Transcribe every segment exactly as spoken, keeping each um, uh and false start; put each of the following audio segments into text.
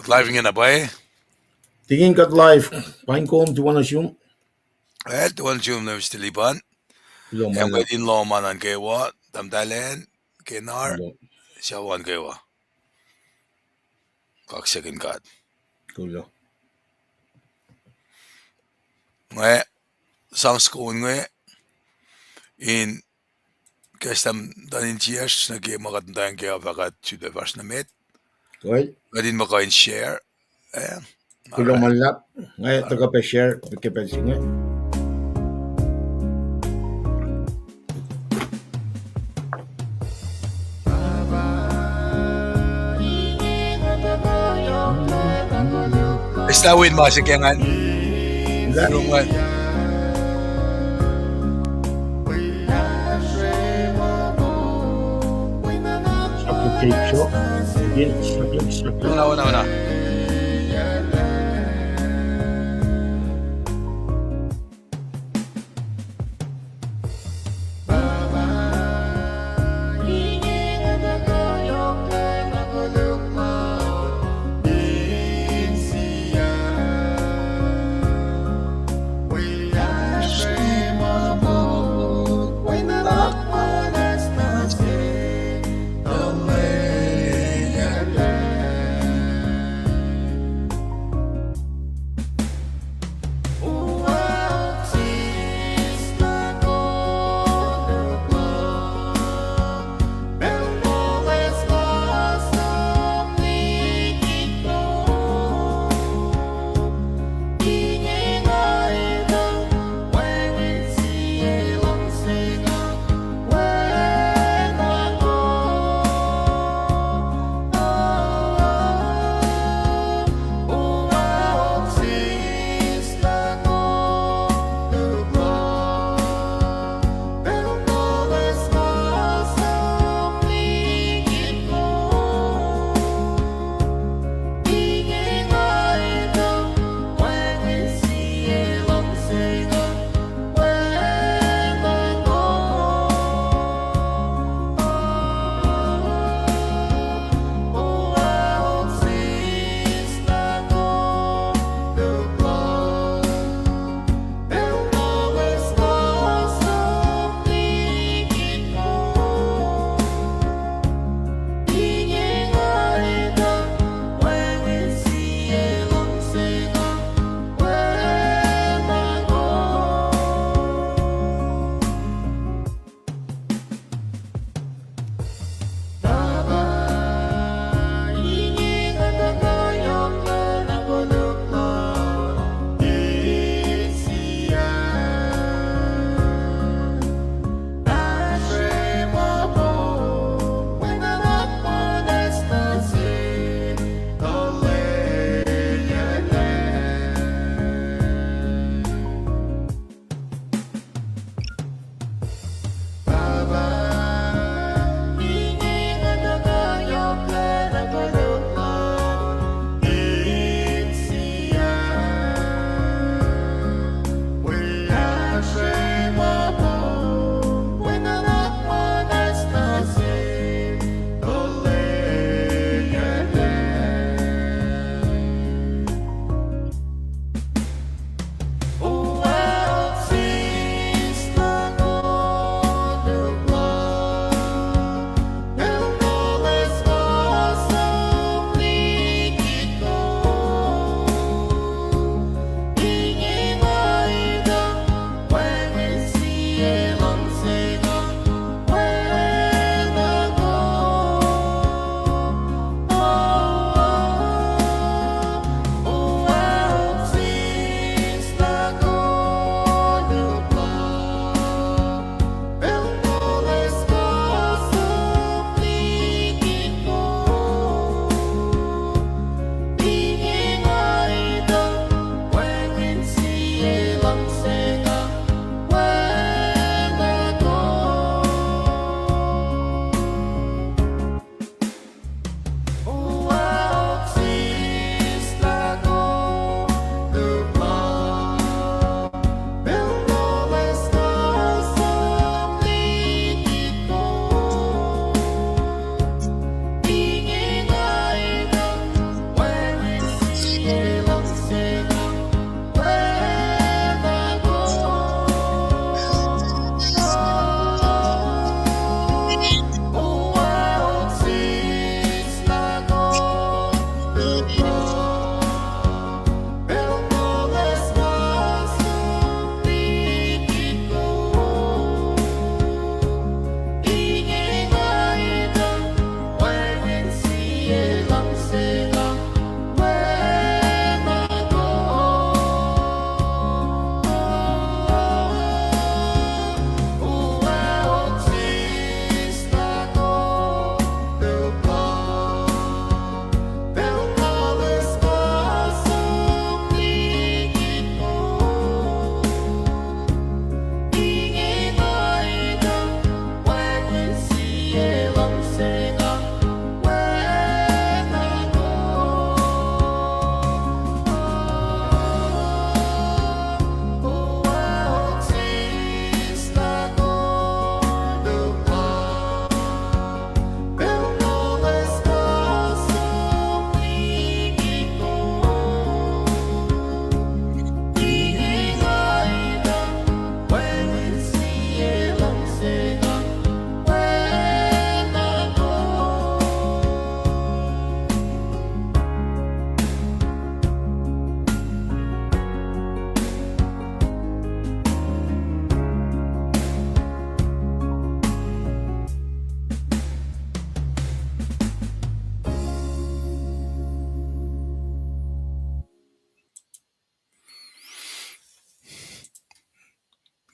Live ingena pwacye? Tikin, kuht live. Paing kom, tiacna sum. El tiacna sum, nuh sel Lipan. Kuloh ma luhlahp. Ac mwet in lohm an nuh kwewa, tahmtahel an, Kenar, sucu an nuh kwewa. Kaksakihn God. Kuloh. Nga sang soko inge in kahs tamuhlwel in tiac nuh ke ma kuht muhtwacn ke uh fahk kuht sulpac fahsr nuh met. Kuht in muhkuh in share. Kuloh ma luhlahp. Nga tuhkuh pac share ke pacl se inge. Esta win ma se ke ngan.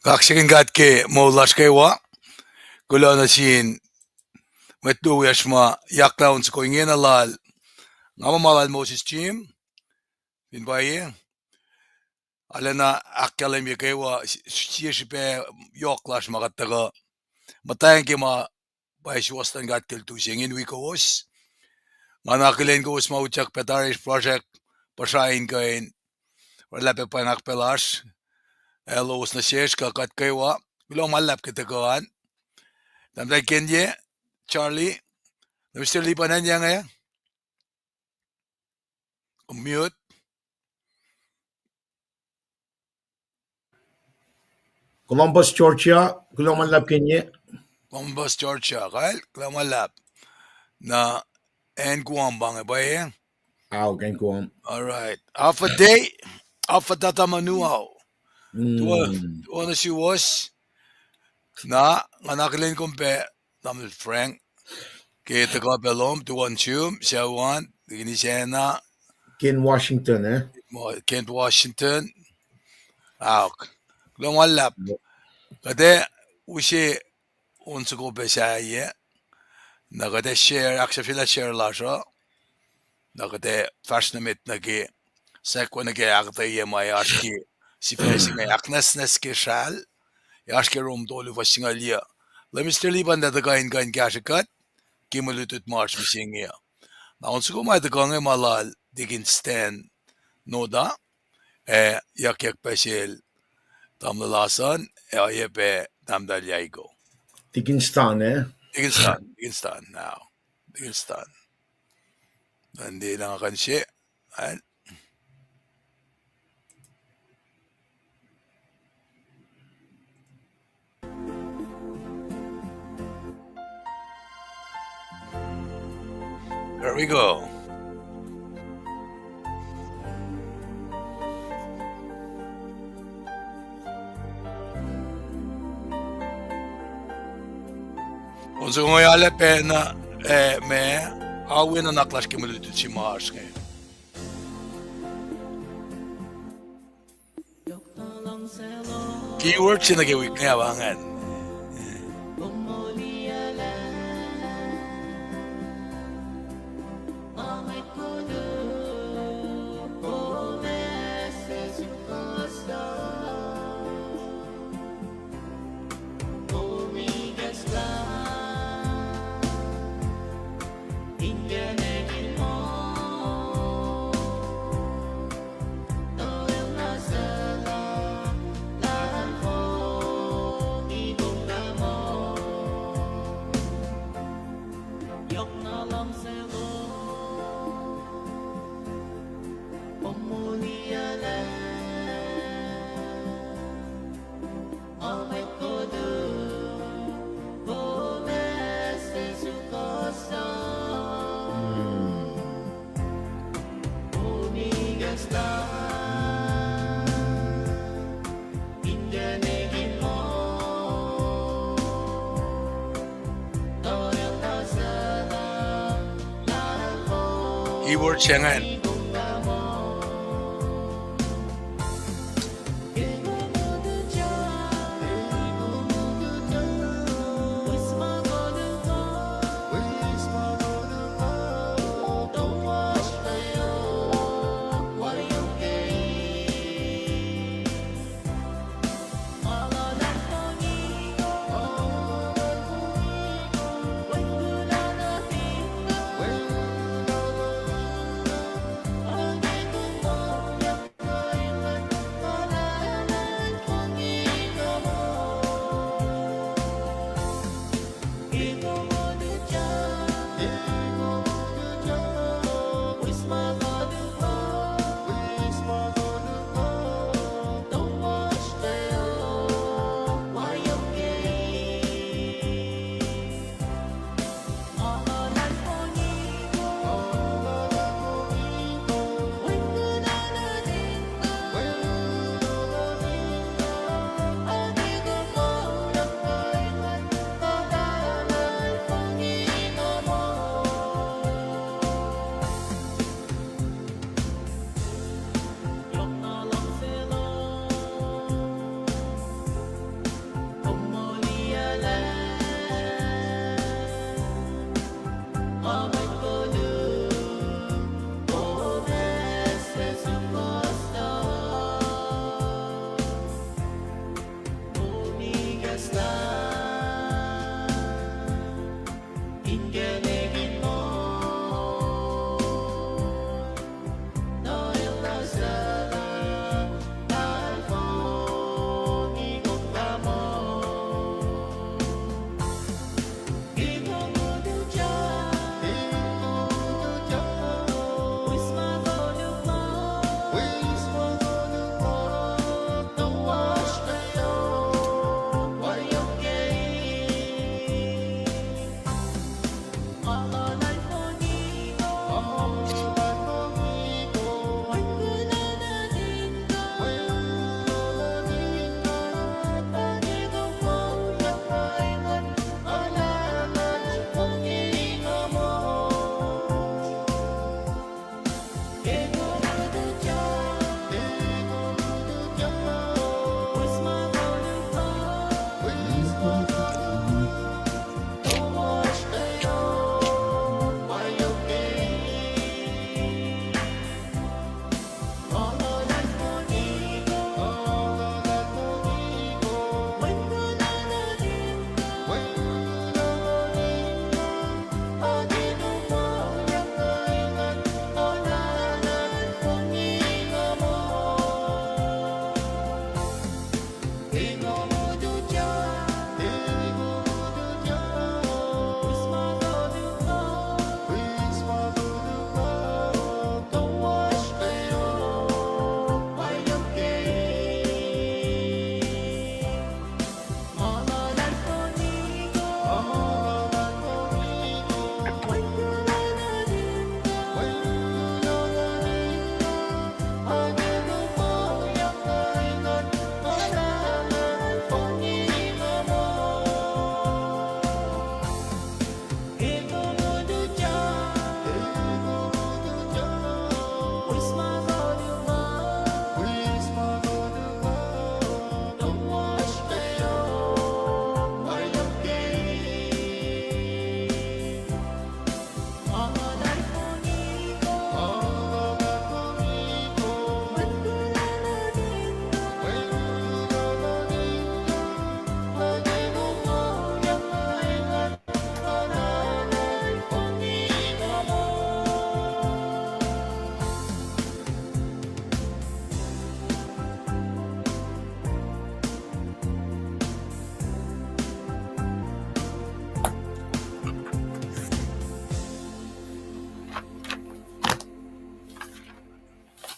Kaksakihn God ke moul lasr kwewa. Kuloh nuh sin mwet luo wiyacsr ma yaklah on soko ingena lal. Nga muh ma lal Moses Jim, fin pwacye. Arulacna ahkkahlwemye kwewa, sie srihpac yohk lasr ma kuht tuhkuh muhtwacng ke ma pwacye suwohs luhn God ke lutlut se inge in wi kowos. Nga na akihlen kowos ma utyak pac tari project puhsra in kuh in oraclah pac pweng ahkpah lasr, ac lowos nuh sesr kuh kuht kwewa. Kuloh ma luhlahp ke tuhkuh an. Tahmtahel Kenye, Charlie, Mister Lipan an yange. Mute. Columbus, Georgia, kuloh ma luhlahp Kenye. Columbus, Georgia, kal, kuloh ma luhlahp. Na, acn Guam pa inge pwacye? Ao, acn Guam. All right. Afuh Day, Afuh Tata Manuao. Tuo, tuo nuh suwos. Na, nga na akihlen kom pac, Tamuhlwel Frank. Ke tuhkuh pac lom, tuo in sum, sucu an, Tikin Isacna. Kent, Washington, eh? Kent, Washington. Aok. Kuloh ma luhlahp. Kuht ac use on soko pac sahyac. Na kuht ac share, ahksahfyelah share lasr uh. Na kuht ac fahsr nuh met nuh ke, sahk nuh ke ahkuhtweyac ma oasr ke sifac se inge, ahknwacsnwacs ke sral, oasr ke Rom tolu fuhs singucul yuh. Lah Mister Lipan tuh kuh in kuh in kahsrwe kuht ke mwe lutlut ma oasr mihsenge uh. Na on soko ma tuhkuh inge ma lal Tikin Stan Noda, ac yuckyak pac sel Tamuhlwel Lason, ac oacyacpac Tahmtahel Yaiko. Tikin Stan, eh? Tikin Stan, Tikin Stan now. Tikin Stan. Nandi na nga kuh in se, ah. There we go. On soko inge arlac pacna, eh, ma, awi nuhnak lasr ke mwe lutlut se ma oasr inge. Keyword se nuh ke wik inge pa ingacn. Keyword se ingacn.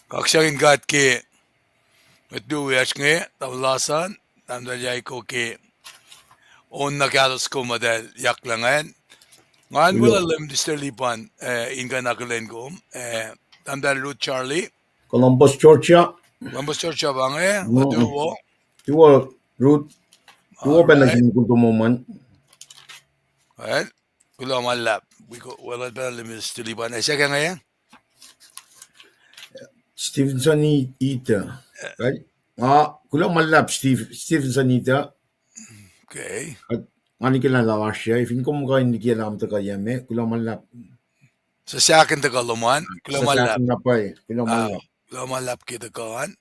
Kaksakihn God ke mwet luo wiyacsr inge, Tamuhlwel Larsson, Tahmtahel Yaiko ke on na kahtos kom muhtahl yaklah ingacn. Ngan weluhl Mister Lipan, eh, in kuh in akihlen kom, eh, Tahmtahel Ruth Charlie. Columbus, Georgia. Columbus, Georgia pa inge, tuwo. Tuwo, Ruth. Tuwo pacna sin kutumo man. Well, kuloh ma luhlahp. Wi ko, weluhl pacna Mister Lipan. Ase ke inge? Stevenson Ita. Right? Nga, kuloh ma luhlahp Steve, Stevenson Ita. Okay. Nga nihkihlah lah oasr yac, fin kom kuh in nihkihlah lah ma tuhkuh yac me, kuloh ma luhlahp. Sasuc in tuhkuh lom an, kuloh ma luhlahp. Kuloh ma luhlahp ke tuhkuh an.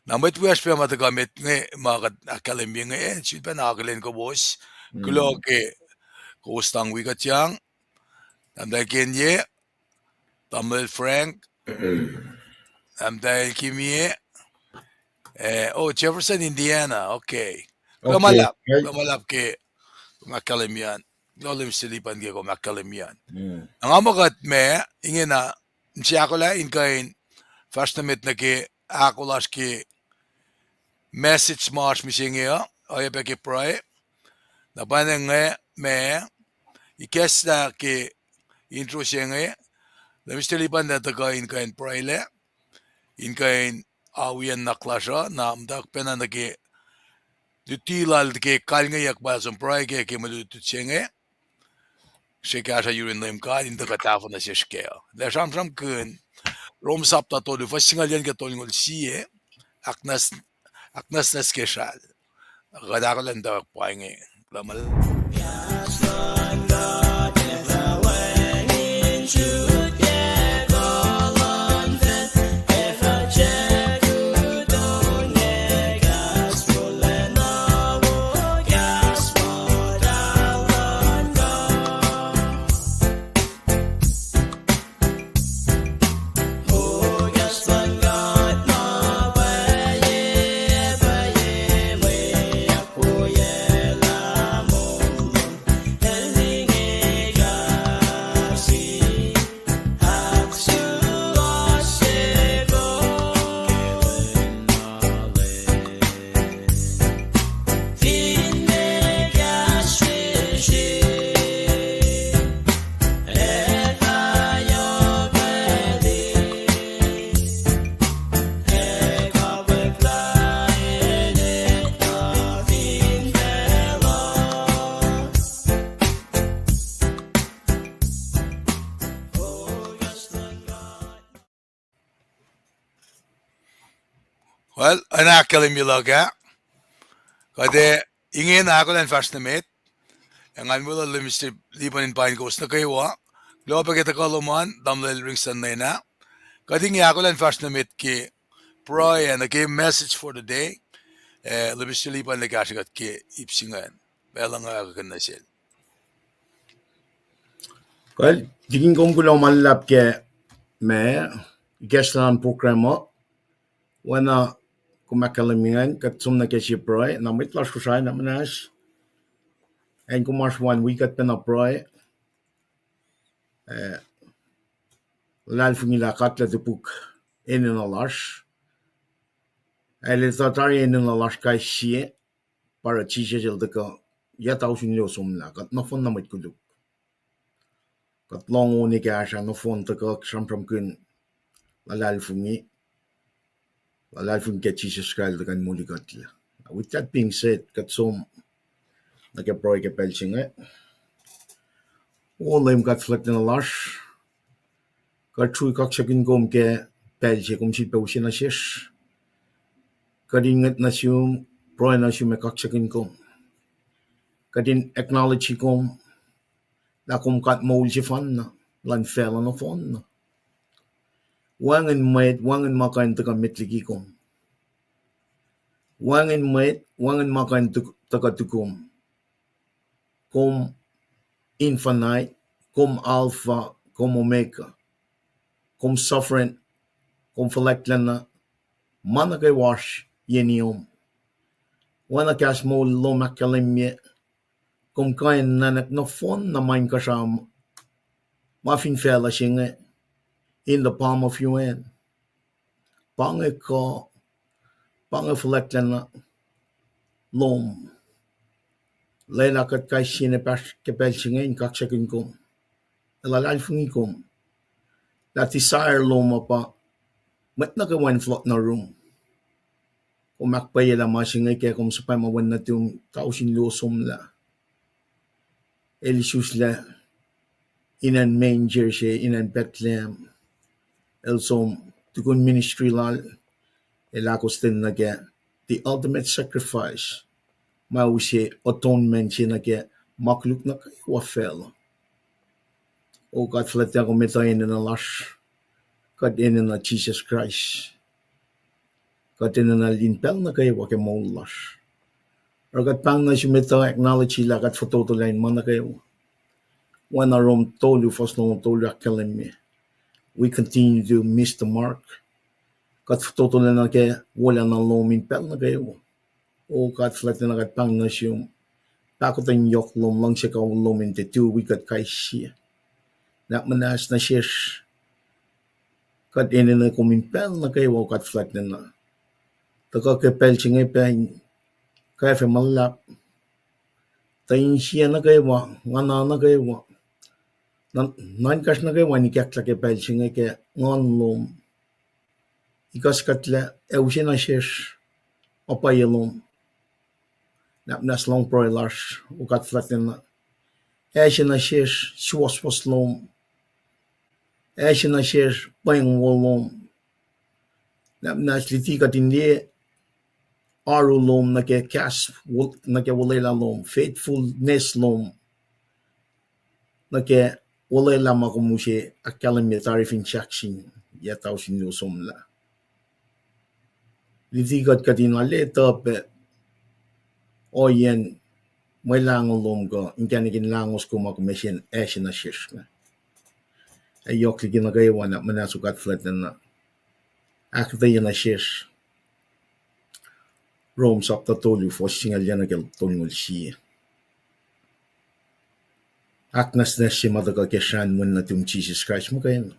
Na mwet wiyacsr pac ma tuhkuh met inge ma kuht ahkkahlwemye inge, sifilpacna akihlen kowos. Kuloh ke kowos tuhng wi kuht yang. Tahmtahel Kenye, Tamuhlwel Frank, Tahmtahel Kimie, eh, oh, Jefferson, Indiana, okay. Kuloh ma luhlahp, kuloh ma luhlahp ke kom ahkkahlwemye an. Kuloh lom Mister Lipan ke kom ahkkahlwemye an. Na nga muh kuht ma, ingena, in siyuck lah in kuh in fahsr nuh met nuh ke ahkolah lasr ke message ma oasr mihsenge uh, oacyacpac ke pruhe. Na pwacnwacng inge ma, ikacslah ke intro se inge, lah Mister Lipan na tuhkuh in kuh in pruhelac, in kuh in awiyacn nuhnak lasr uh, na muhtwacwacack pacna nuh ke luti lal ke kalngeyuck ma el som pruhe kac ke mwe lutlut se inge. Srihke kahsruh yurin Leum God in tuhkuh tahfuh nuh sesr kac uh. Lah sramsramkihn Rom sapta tolu, fuhs singucul yuc nuh ke tolngucul sie, ahknwacs, ahknwacsnwacs ke sral. Kuht ahkolah in tawak pa inge. Kuloh ma luhlahp. Well, an ahkkahlwemye luhk ah. Kuht, eh, ingena ahkolah in fahsr nuh met. Ac ngan weluhl Minister Lipan in pain kowos nuh kwewa. Kuloh pac ke tuhkuh lom an, tamuhlwel Ringston Lena. Kuht inge ahkolah in fahsr nuh met ke pruhe ac nuh ke message for the day. Eh, Minister Lipan el kahsrwe kuht ke ip se ingacn. Pacl uh nga kuhkihn nuh sel. Kuh, tikin kom kuloh ma luhlahp ke ma, ikacslah program uh. Oacna kom ahkkahlwemye ingacn, kuht som nuh ke sie pruhe, na mwet lasr Kosrae na muhnahs. Acn kom oasr an wi kuht pacna pruhe. Eh, luhlahlfongi lah God El topuk enenuh lasr. El etuh tari enenuh lasr kais sie, pa oruh Jisus El tuhkuh yac tausin luo somlah, kuht nohfohn na mwet koluk. Kuht lohng on ekahsr ah nohfohn tuhkuh sramsramkihn luhlahlfongi. Luhlahlfongi ke Jisus Kraist El tuhkuh in molikuhtlac. With that being said, kuht som nuh ke pruhe ke pacl se inge. O Leum God fuhlwactlacna lasr, kuht sruhi kaksakihn kom ke pacl se kom sifilpac use nuh sesr. Kuht in ngwet nuh sum, pruhe nuh sum ac kaksakihn kom. Kuht in acknowledge kom lah kom God moul sefanna luhn facluh nohfohn na. Wacngihn mwet, wacngihn ma kuh in tuhkuh met liki kom. Wacngihn mwet, wacngihn ma kuh in tuk-, tuhkuh tukom. Kom infinite, kom Alpha, kom Omega, kom sovereign, kom fuhlwactlacna, ma nuh kwewa oasr yeniyom. Oacna kahs moul lom ahkkahlwemye, kom kuh in nuhnak nohfohn na ma inkuhsrao ma fin facluh se inge, in the palm of your hand. Pa inge kuh, pa inge fuhlwactlacna lom. Lwelah kuht kais sie na pahsr ke pacl se inge in kaksakihn kom, ac luhlahlfongi kom lah desire lom uh pa mwet nuh kwewa in flood nuh rum. Kom ahkpwacyelah ma se inge ke kom suhpwacma wen nuhtum tausin luo somlah. El isuslac in acn manger se, in acn Bethlehem. El som tukun ministry lal, el ahkostwen nuh ke the ultimate sacrifice, ma use atonement se nuh ke ma koluk nuh kwewa facluh. O God fuhlwactlacna, kom etuh enenuh lasr, kuht enenuh Jisus Kraist. Kuht enenuh in pacl nuh kwewa ke moul lasr. Oruh kuht pahng nuh sum etuh acknowledge lah kuht fototolac in ma nuh kwewa. Oacna Rom tolu, fuhs longoul tolu ahkkahlwemye, we continue to miss the mark. Kuht fototolac nuh ke wolacna lom in pacl nuh kwewa. O God fuhlwactlacna, kuht pahng nuh sum pahkotwen yohk lom, luhngse kawihl lom in tiac tui wi kuht kais sie. Nahk muhnahs nuh sesr, kuht enenuh kom in pacl nuh kwewa, God fuhlwactlacna. Tuhkuh ke pacl se inge pac in kwacfe ma luhlahp, tuh insiyac nuh kwewa, nguhna nuh kwewa, nuhn-, nuhnkahsr nuh kwewa in ikacklah ke pacl se inge ke nguhn lom. Ikacskuhtlac ac use nuh sesr ma pwacye lom. Nahk muhnahs lohng pruhe lasr, O God fuhlwactlacna. Ase nuh sesr suwohswohs lom. Ase nuh sesr pweng wo lom. Nahk muhnahs luti kuht in liye oaru lom nuh ke kahs wo-, nuh ke olwelah lom, faithfulness lom nuh ke olwelah ma kom use ahkkahlwemye tari fin sahk sin yac tausin luo somlah. Luti kuht kuht in alu tuh pac ohiyacn mwe lahngo lom kuh inkacnek in lahngo soko ma kom ase nuh sesr inge. Ac yohk liki nuh kwewa, nahk muhnahs O God fuhlwactlacna. Ahkuhtweyac nuh sesr Rom sapta tolu, fuhs singucul yac nuh ke tolngoul sie. Ahknwacsnwacsye ma tuhkuh ke srah wen nuhtum Jisus Kraist muhkwena.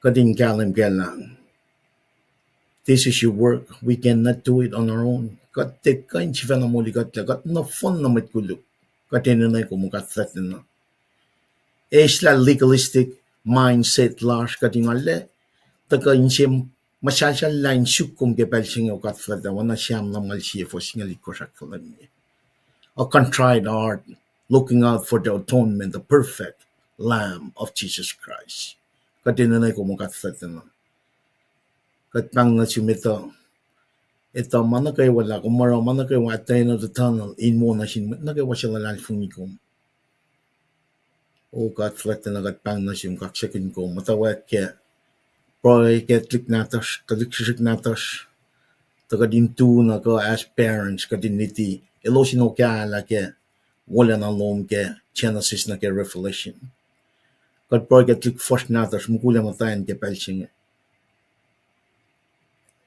Kuht in kahlwem kac lah this is your work. We cannot do it on our own. Kuht tiac kuh in sifacna molikuhtlac, kuht nohfohn na mwet koluk. Kuht enenuh kom, O God fuhlwactlacna. Eislah legalistic mindset lasr kuht in alu, tuhkuh inse muhsahlsahllah in suk kom ke pacl se inge, O God fuhlwactlacna, oacna Sam lumngaul sie fuhs singucul itkohsr ahkkahlwemye, a contrite heart, looking out for the atonement, the perfect Lamb of Jesus Christ. Kuht enenuh kom, O God fuhlwactlacna. Kuht pahng nuh sum etuh etuh ma nuh kwewa lah kom oruh ma nuh kwewa at the end of the tunnel in wo nuh sin mwet nuh kwewa suc luhlahlfongi kom. O God fuhlwactna, kuht pahng nuh sum, kaksakihn kom, muhtwacwacack ke pruhe ke tuhlihk nahtuhsr, tuhlihk srihsrihk nahtuhsr, tuh kuht in tu na kuh as parents kuht in luti elos in okahlah ke wolacna lom ke Genesis nuh ke Revelation. Kuht pruhe ke tuhlihk fuhsr nahtuhsr, mukul ac muhtwacn ke pacl se inge,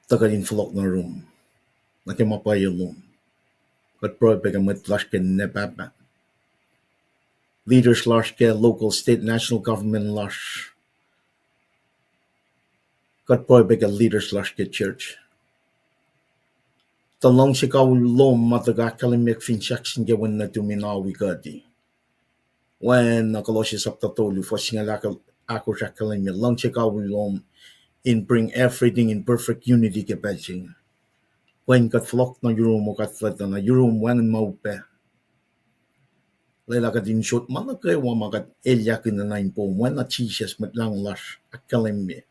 tuh kuht in fohlohk nuh yurum nuh ke ma pwacye lom. Kuht pruhe pac ke mwet lasr ke ninac pahpah, leaders lasr ke local, state, national government lasr. Kuht pruhe pac ke leaders lasr ke church, tuh luhngse kawihl lom ma tuhkuh ahkkahlwemyeyuck fin sahk sin ke wen nuhtum in awi kuhti. Oacna Colossians sapta tolu fuhs singucul ahkosr ahkkahlwemye, luhngse kawihl lom in bring everything in perfect unity ke pacl se inge. Pwen kuht fohlohk nuh yurum, O God fuhlwactna, yurum wacngihn ma upac. Lwelah kuht in sot ma nuh kwewa ma kuht elyahkihn nuh in poum, oacna Jisus Mwet Lahngo lasr ahkkahlwemye,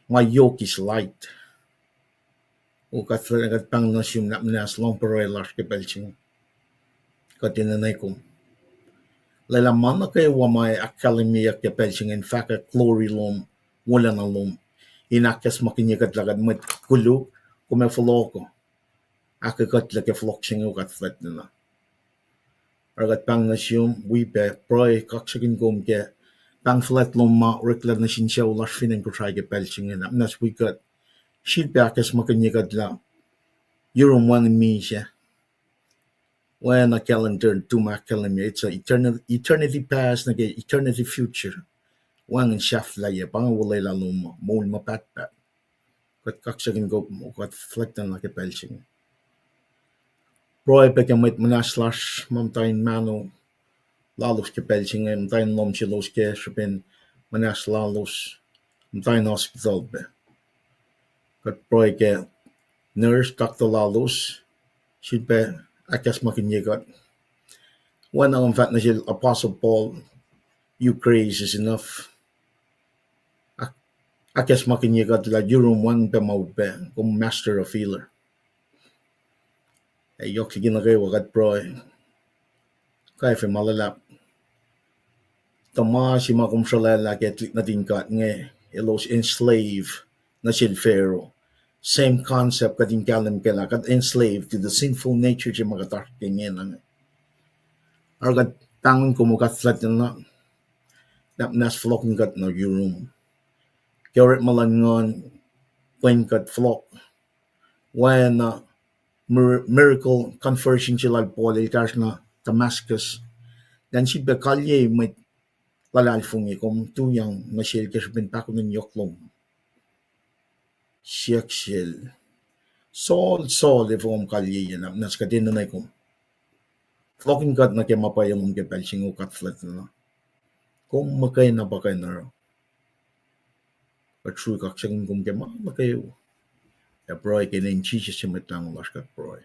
my yoke is light. O God fuhlwactna, kuht pahng nuh sum, nahk muhnahs, lohng pruhe lasr ke pacl se inge. Kuht enenwe kom. Lwelah ma nuh kwewa ma ahkkahlwemyeyuck ke pacl se inge in fahkwack glory lom, wolacna lom, in ahkacsmakihnye kuht lah kuht mwet koluk, kom ac fohlohk, ahkkuhtlac ke fohlohk se inge, O God fuhlwactna. Oruh kuht pahng nuh sum, wi pac pruhe, kaksakihn kom ke pahng fuhlwact lom ma oreklac nuh sin sucu lasr fin acn Kosrae ke pacl se inge, nahk muhnahs wi kuht, sifilpac ahkacsmakihnye kuht lah yurum wacngihn misac. Oacna calendar, tuh ma ahkkahlwemye, it's a eternal, eternity past nuh ke eternity future. Wacngihn sahflahiyac, pa inge olwelah lom, moul ma pahtpaht. Kuht kaksakihn kom, O God fuhlwactna, ke pacl se inge. Pruhe pac ke mwet muhnahs lasr ma muhta in mahno lalos ke pacl se inge, muhta in lohm selos ke srihpen muhnahs lalos, muhta in hospital pac. Kuht pruhe ke nurse, doctor lalos, sifilpac ahkacsmakihnye kuht. Oacna kom fahk nuh sel Apostle Paul, your grace is enough. Ahkacsmakihnye kuht lah yurum wacngihn pac ma upac, kom master of healer. Ac yohk liki nuh kwewa kuht pruhe, kwacfe ma luhlahp, tuh ma se ma kom sruhlwaclah ke tuhlihk nuhtin God inge, elos enslave nuh sel Pharaoh. Same concept kuht in kahlwem kac lah kuht enslave to the sinful nature se ma kuht oasr ke ingena inge. Oruh kuht pahngon kom, O God fuhlwactna, nahk muhnahs, fohlohkihn kuht nuh yurum ke orekma luhn Nguhn, pwen kuht fohlohk. Oacna miracle conversion se lal Paul el kahsruh nuh Damascus, ngan sifilpac kalyei mwet luhlahlfongi, kom tuyang nuh sel ke srihpen pahkotwen yohk lom. Siyuck sel, Saul, Saul, efuh kom kalyei? Nahk muhnahs, kuht enenwe kom. Fohlohkihn kuht nuh ke ma pwacye lom ke pacl se inge, O God fuhlwactna. Kom muhkwena pa kuh in oruh. Kuht srui kaksakihn kom ke ma nuh kwewa. Ac pruhe ke inen Jisus Mwet Lahngo lasr kuht pruhe.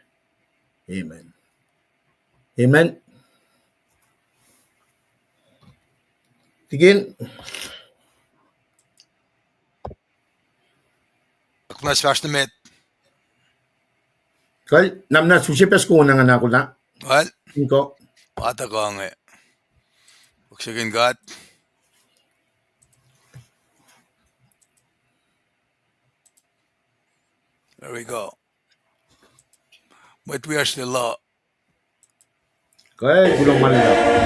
Amen. Amen. Tikin. Nahk muhnahs, fahsr nuh met. Kal, nahk muhnahs, use pac soko na nga na kola. Well, inko. Pa tuhkuh inge. Kaksakihn God. There we go. Mwet wiyacsr lwelah. Kuh, kuloh ma luhlahp.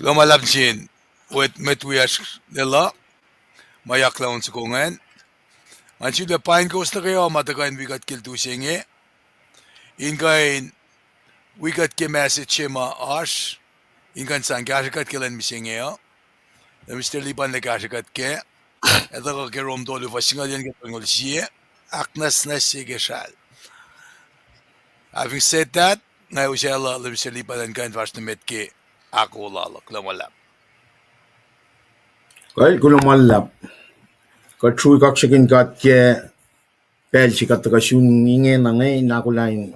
Kuloh ma luhlahp nuh sin mwet, mwet wiyacsr Lelu, ma yaklah on soko ingacn. Ngan sifilpac paing kowos nuh kwewa ma tuhkuh in wi kuht ke lutu se inge, in kuh in wi kuht ke message se ma oasr, in kuh in sang kahsrwe kuht ke lwen mihsenge uh. Lah Mister Lipan el kahsrwe kuht kac, ac tuhkuh ke Rom tolu fuhs singucul yuc nuh ke tolngoul sie, ahknwacsnwacs se ke sral. Having said that, nga use lah Mister Lipan el kuh in fahsr nuh met ke ahkolah lal uh. Kuloh ma luhlahp. Kuh, kuloh ma luhlahp. Kuht srui kaksakihn God ke pacl se kuht tuhkuh sun ingena inge, in ahkolah in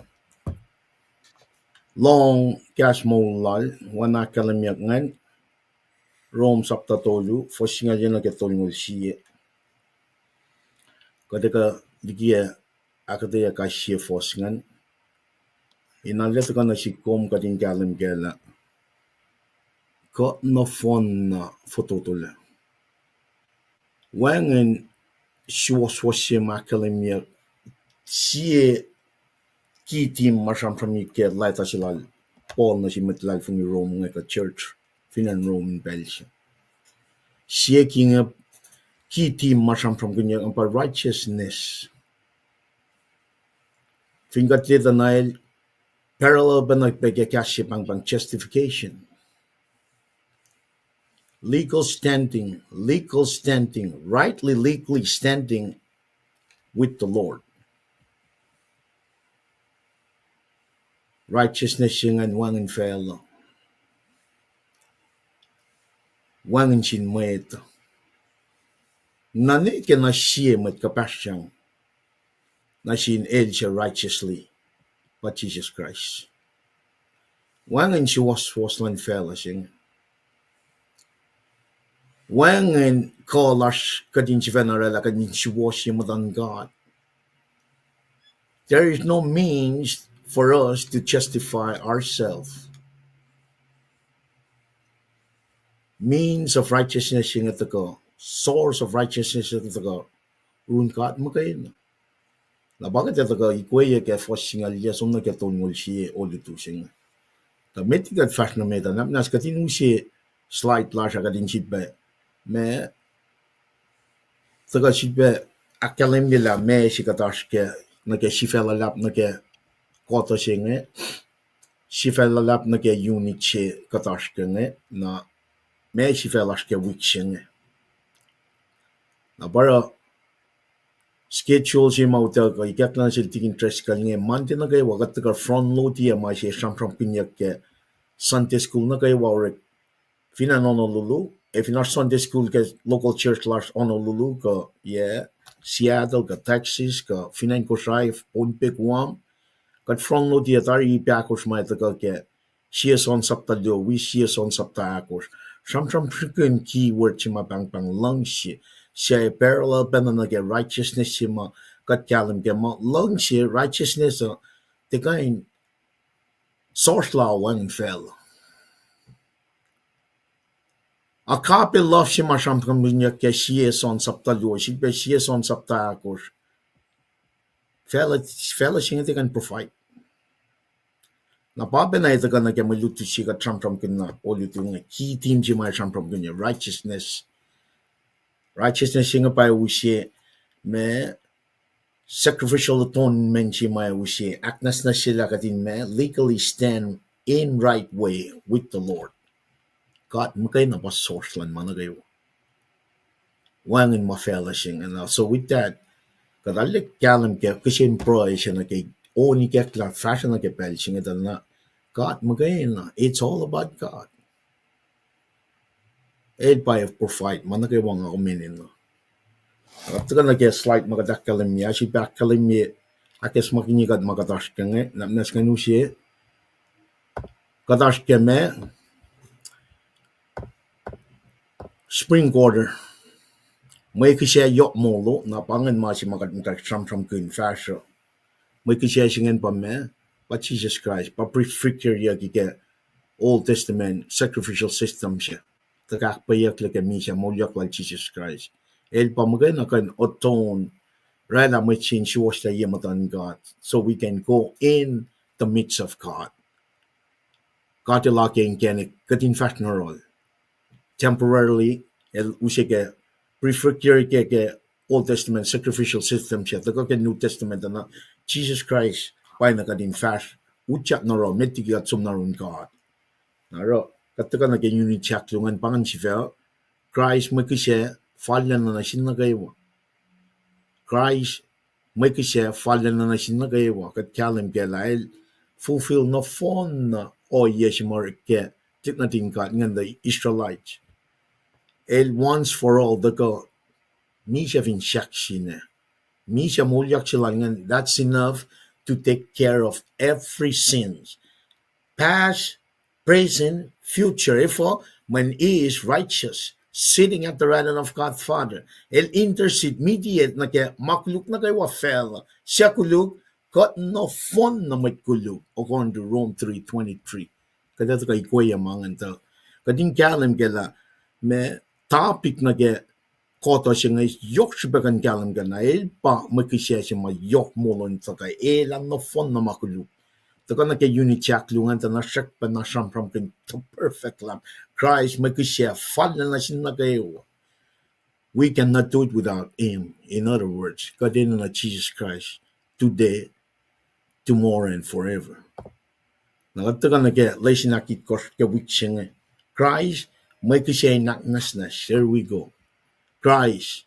lohng kahs moul lal, oacna ahkkahlwemyeyuck ingacn, Rom sapta tolu, fuhs singucul yuc nuh ke tolngoul sie. Kuht ac kuh likiyac ahkuhtweyac kais sie fuhs ingacn. In arlac tuhkuh nuh sihk kom kuht in kahlwem kac lah kuht nohfohn na fototolac. Wacngihn suwohswohs se ma ahkkahlwemyeyuck sie ki tihm ma sramsramkihn ke leta se lal Paul nuh sin mwet luhlahlfongi Rom inge kuh church fin acn Rom in pacl se. Sie ki inge, ki tihm ma sramsramkihnyuck pa righteousness. Fin kuht tiac tuh na el parallel pac na pac ke kahs se pahngpahng justification. Legal standing, legal standing, rightly, legally standing with the Lord. Righteousness se ingacn wacngihn facluh, wacngihn sin mwet. Na ne ke na sie mwet kuhpahsryang nuh sin el suc righteously, pa Jisus Kraist. Wacngihn suwohswohs luhn facluh se inge. Wacngihn kuh lasr kuht in sifacna orwaclah kuht in suwohsye muhtuhn God. There is no means for us to justify ourselves. Means of righteousness se inge tuhkuh, source of righteousness se inge tuhkuh, run God muhkwena. Na pa kuht ac tuhkuh ikweye ke fuhs singucul yac som nuh ke tolngoul sie olutu se inge. Tuh met kuht fahsr nuh met ah, na muhnahs kuht in use slide lasr ah kuht in sifilpac, ma tuhkuh sifilpac ahkkahlwemye lah meac se kuht oasr kac, nuh ke sifac luhlahp nuh ke kuhtuh se inge, sifac luhlahp nuh ke unit se kuht oasr kac inge, na meac sifac lasr ke wik se inge. Na pa oruh schedule se ma utuckuh ikacklah nuh sel Tikin Driscoll inge, Monday nuh kwewa kuht tuhkuh front load-i ma se sramsramkihnyuck ke Sunday school nuh kwewa orek fin acn Honolulu, ac fin oasr Sunday school ke local church lasr Honolulu kuh, yeah, Seattle kuh Texas kuh fin acn Kosrae, Pohnpei, Guam, kuht front load-i tari pac ahkosr ma tuhkuh ke Ephesians sapta luo wi Ephesians sapta ahkosr. Sramsramkihn keyword se ma pahngpahng luhngse, se parallel pacna nuh ke righteousness se ma kuht kahlwem ke ma luhngse, righteousness uh, tiac kuh in source la wacngihn facluh. Agape love se ma sramsramkihnyuck ke Ephesians sapta luo, sifilpac Ephesians sapta ahkosr. Facluh, facluh se inge tiac kuh in provide. Na pa pacna ac tuhkuh nuh ke mwe lutlut se kuht sramsramkihn na olutu inge, key theme se ma sramsramkihn inge, righteousness. Righteousness se inge pa use ma sacrificial atonement se ma use ahknwacsnwacsyelah kuht in ma legally stand in right way with the Lord. God muhkwena pa source luhn ma nuh kwewa. Wacngihn ma facluh se inge na. So with that, kuht arlac kahlwem ke kihsen pruhe se nuh ke on ikacklah fahsruh nuh ke pacl se inge tuh na God muhkwena, it's all about God. El pa provide ma nuh kwewa nga kom enenuh. Tuhkuh nuh ke slide ma kuht ahkkahlwemye, ac sifilpac ahkkahlwemye, ahkacsmakihnye kuht ma kuht oasr ke inge, na muhnahs ngan use, kuht oasr ke ma spring quarter. Mwe kihsac yohk molo, na pa ingacn ma se ma kuht muhta sramsramkihn fahsruh. Mwe kihsac se ingacn pa ma, pa Jesus Christ, pa prefiguryucki ke Old Testament sacrificial system se. Tuhkuh ahkpwacyeiyucklac ke misac moulyak lal Jesus Christ. El pa muhkwena kuh in atone, oraclah mwet se in suwohslah ye muhtuhn God, so we can go in the midst of God. God El oakiyac inkacnek kuht in fahsr nuh yohrohl. Temporarily, el use ke prefigury ke, ke Old Testament sacrificial system se, tuhkuh ke New Testament na, Jesus Christ pa na kuht in fahsr utyak nuh yohrohl, met liki kuht som nuh yurin God. Na oruh, kuht tuhkuh nuh ke unit se ahkluo ingacn, pa ingacn sifil, Kraist mwe kihsac fallacna nuh sin nuh kwewa. Kraist mwe kihsac fallacna nuh sin nuh kwewa, kuht kahlwem kac lah el fulfill nohfohnna ohiyac se ma orek ke tit nuhtin God ingacn the Israelites. El once for all tuhkuh misac fin sahk sina. Misac moulyak se lal ingacn, that's enough to take care of every sins. Past, present, future. Efuh? When he is righteous, sitting at the right hand of God Father. El intercede, mediate nuh ke ma koluk nuh kwewa facluh. Suc koluk? Kuht nohfohn na mwet koluk, according to Rome three twenty-three. Kuht ac tuhkuh ikoac ma ingacn tuh kuht in kahlwem kac lah ma topic nuh ke kuhtuh se inge yohk srihpac kuh in kahlwem kac na el pa mwe kihsac se ma yohk molo in tuhkuh, el an nohfohn na ma koluk. Tuhkuh nuh ke unit se ahkluo ingacn tuh na srackpacna sramsramkihn the perfect Lamb. Kraist mwe kihsac fallacna nuh sin nuh kwewa. We cannot do it without him. In other words, kuht enenuh na Jesus Christ today, tomorrow, and forever. Na kuht tuhkuh nuh ke lesin ahkitkohsr ke wik se inge. Kraist mwe kihsac in ahknwacsnwacs. There we go. Kraist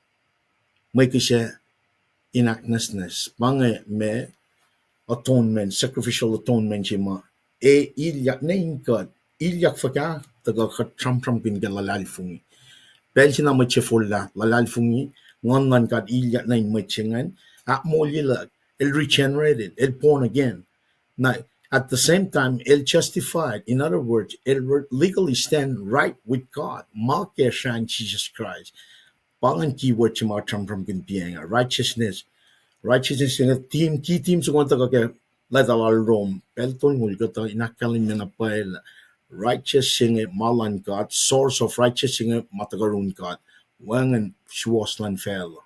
mwe kihsac in ahknwacsnwacs. Pa inge ma atonement, sacrificial atonement se ma e ilyak nuh in kuht, ilyak fuhkah? Tuhkuh kuht sramsramkihn ke luhlahlfongi. Pacl se na mwet se forlah luhlahlfongi, Nguhn luhn God ilyak nuh in mwet se ingacn, ahkmoulyacl, el regenerated, el born again. Na, at the same time, el justified. In other words, el re-, legally stand right with God. Ma ke srahn Jesus Christ. Pa ingacn keyword se ma sramsramkihn pa inge, righteousness. Righteousness inge theme, key theme se ingacn tuhkuh ke leta lal Rome. Pacl tolngoul kuhtuh in ahkkahlwemye na pwacye lah righteous se inge ma luhn God, source of righteous se inge ma tuhkuh yurin God. Wacngihn suwohs luhn facluh.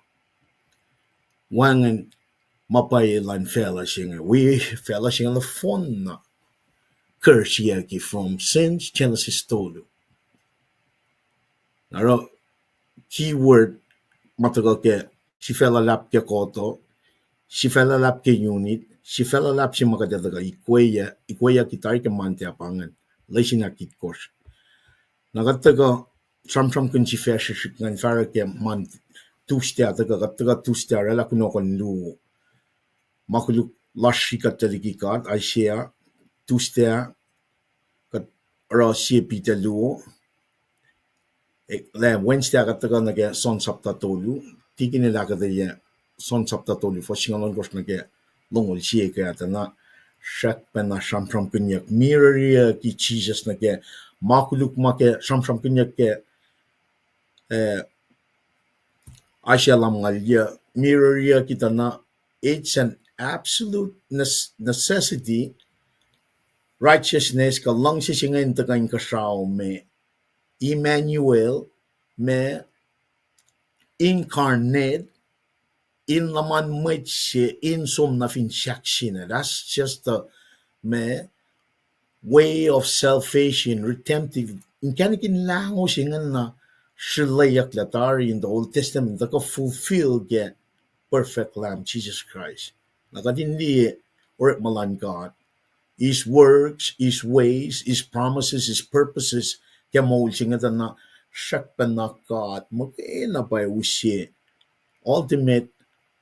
Wacngihn ma pwacye luhn facluh se inge. Wi facluh se inge nohfohn na curse-yucki from since Genesis tolu. Na oruh keyword ma tuhkuh ke sifacna luhlahp ke kuhtuh, sifacna luhlahp ke unit, sifacna luhlahp se ma kuht ac tuhkuh ikoac, ikoacyucki tari ke Monday pa ingacn, lesin ahkitkohsr. Na kuht tuhkuh sramsramkihn sifac srihsrihk ingacn fahsruh ke Monday, Tuesday ah tuhkuh, kuht tuhkuh Tuesday ah oraclah kunohkohn luo. Ma koluk lasr srihkuhtlac liki God, Isaiah, Tuesday ah, kuht oruh sie Peter luo, lah Wednesday ah kuht tuhkuh nuh ke John sapta tolu, tikin el ahkuhtweyac John sapta tolu, fuhs singucul ohnkohsr nuh ke longoul sie ke ah tuh na srackpacna sramsramkihnyuck, mirroriyucki Jisus nuh ke ma koluk ma ke sramsramkihnyuck ke, eh, Isaiah lumngaul yuc, mirroriyucki tuh na, it's an absolute nes-, necessity, righteousness, kuh luhngse se inge in tuhkuh inkuhsrao me, Emmanuel, me incarnate, in luhman mwet se in som nuh fin sahksina. That's just the, me, way of salvation, redemptive. Inkacnek in lahngo se ingena srihkeyucklac tari in the Old Testament, tuhkuh fulfill ke perfect Lamb, Jesus Christ. Na kuht in liye orekma luhn God, His works, His ways, His promises, His purposes, ke moul se inge tuh na srackpacna God muhkwena pa use ultimate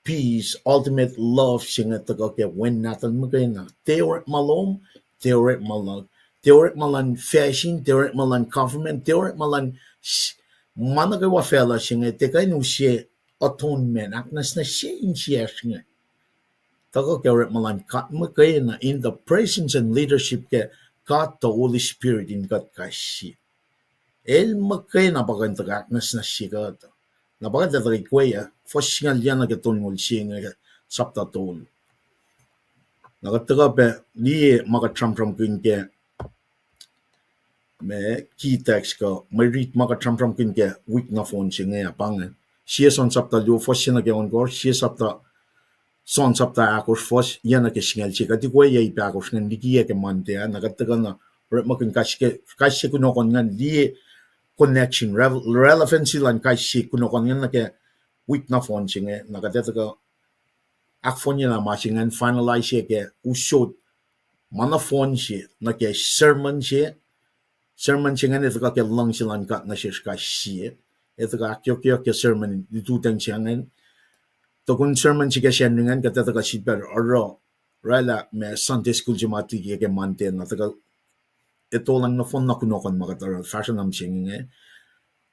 peace, ultimate love se inge tuhkuh ke Wen nahtuhl muhkwena. Tiac orekma lom, tiac orekma luhk, tiac orekma luhn facsin, tiac orekma luhn government, tiac orekma luhn s-, ma nuh kwewa facluh se inge, tiac kuh in use atonement, ahknwacsnwacsye insiyacsr inge. Tuhkuh ke orekma luhn God muhkwena in the presence and leadership ke God the Holy Spirit in kuht kais sie. El muhkwena pa kuh in tuhkuh ahknwacsnwacsye kuht. Na pa kuht ac tuhkuh ikwe ah, fuhs singucul yuc nuh ke tolngoul se inge, sapta tolu. Na kuht tuhkuh pac liye ma kuht sramsramkihn ke, me, key text kuh mwe rit ma kuht sramsramkihn ke wik nohfohn se inge ah pa inge. Sie John sapta luo, fuhs se nuh ke ohnkohsr, sie sapta, John sapta ahkosr, fuhs yuc nuh ke singucul se. Kuht ikwe yac ip ahkosr ingacn likiyac ke Monday ah, na kuht tuhkuh na orekmakihn kais ke, kais sie kunohkohn ingacn, liye connection, rel-, relevancy luhn kais sie kunohkohn ingacn nuh ke wik nohfohn se inge, na kuht ac tuhkuh ahkfohnyelah ma se ingacn, finalize ke usot ma nohfohn se nuh ke sermon se. Sermon se ingacn el tuhkuh ke luhngse luhn God nuh sesr kais sie. El tuhkuh ahkyohkyohk ke sermon lututacng se ingacn. Tukun sermon se ke Sacnri ingacn kuht ac tuhkuh sifilpac oruh, orwaclah ma Sunday school se ma tuh ke Monday na tuhkuh etolang nohfohn na kunohkohn ma kuht oruh fahsruh na mihsenge inge.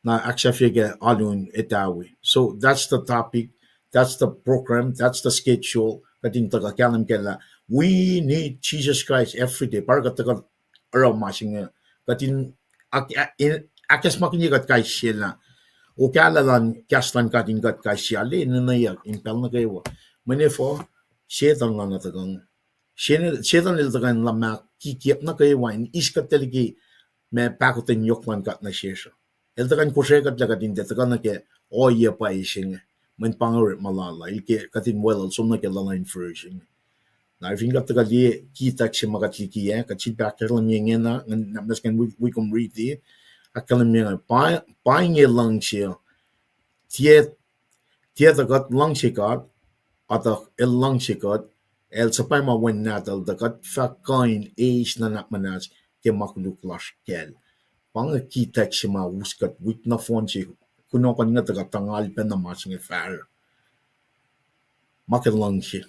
Na ahksahfye ke alu in etawi. So that's the topic, that's the program, that's the schedule. Kuht in tuhkuh kahlwem kac lah we need Jesus Christ every day. Pa oruh kuht tuhkuh oruh ma se inge, kuht in ahk-, in ahkacsmakihnye kuht kais sie lah okahlah luhn kahs luhn God in kuht kais sie arlac enenweyuck in pacl nuh kwewa. Mweyen efuh? Setuhn la na tuhkuh inge. Setuhn el tuhkuh in luhmahkihn kikiyacp nuh kwewa in eis kuht tuh liki ma pahkotwen yohk luhn God nuh sesr uh. El tuhkuh in kosrekuhtlac kuht in tiac tuhkuh nuh ke ohiyac pwacye se inge. Mweyen pa inge orekma lal uh, el ke kuht in weluhl som nuh ke luhluh in fihrihr se inge. Na fin kuht tuhkuh liye key text se ma kuht liki ah, kuht sifilpac ahkkahlwemye ingena, ngan nwacklah sacn wi, wi kom riti, ahkkahlwemye inge, pa, pa inge luhngse uh. Tiac, tiac tuh kuht luhngse God, a tuh el luhngse kuht, el suhpwacma Wen Nahtuhl tuh kuht fah kuh in eis nuhnak muhnahs ke ma koluk lasr kacl. Pa inge key text se ma us kuht wik nohfohn se, kunohkohn inge tuhkuh tuhngal pacna ma se inge fahsruh. Ma ke luhngse.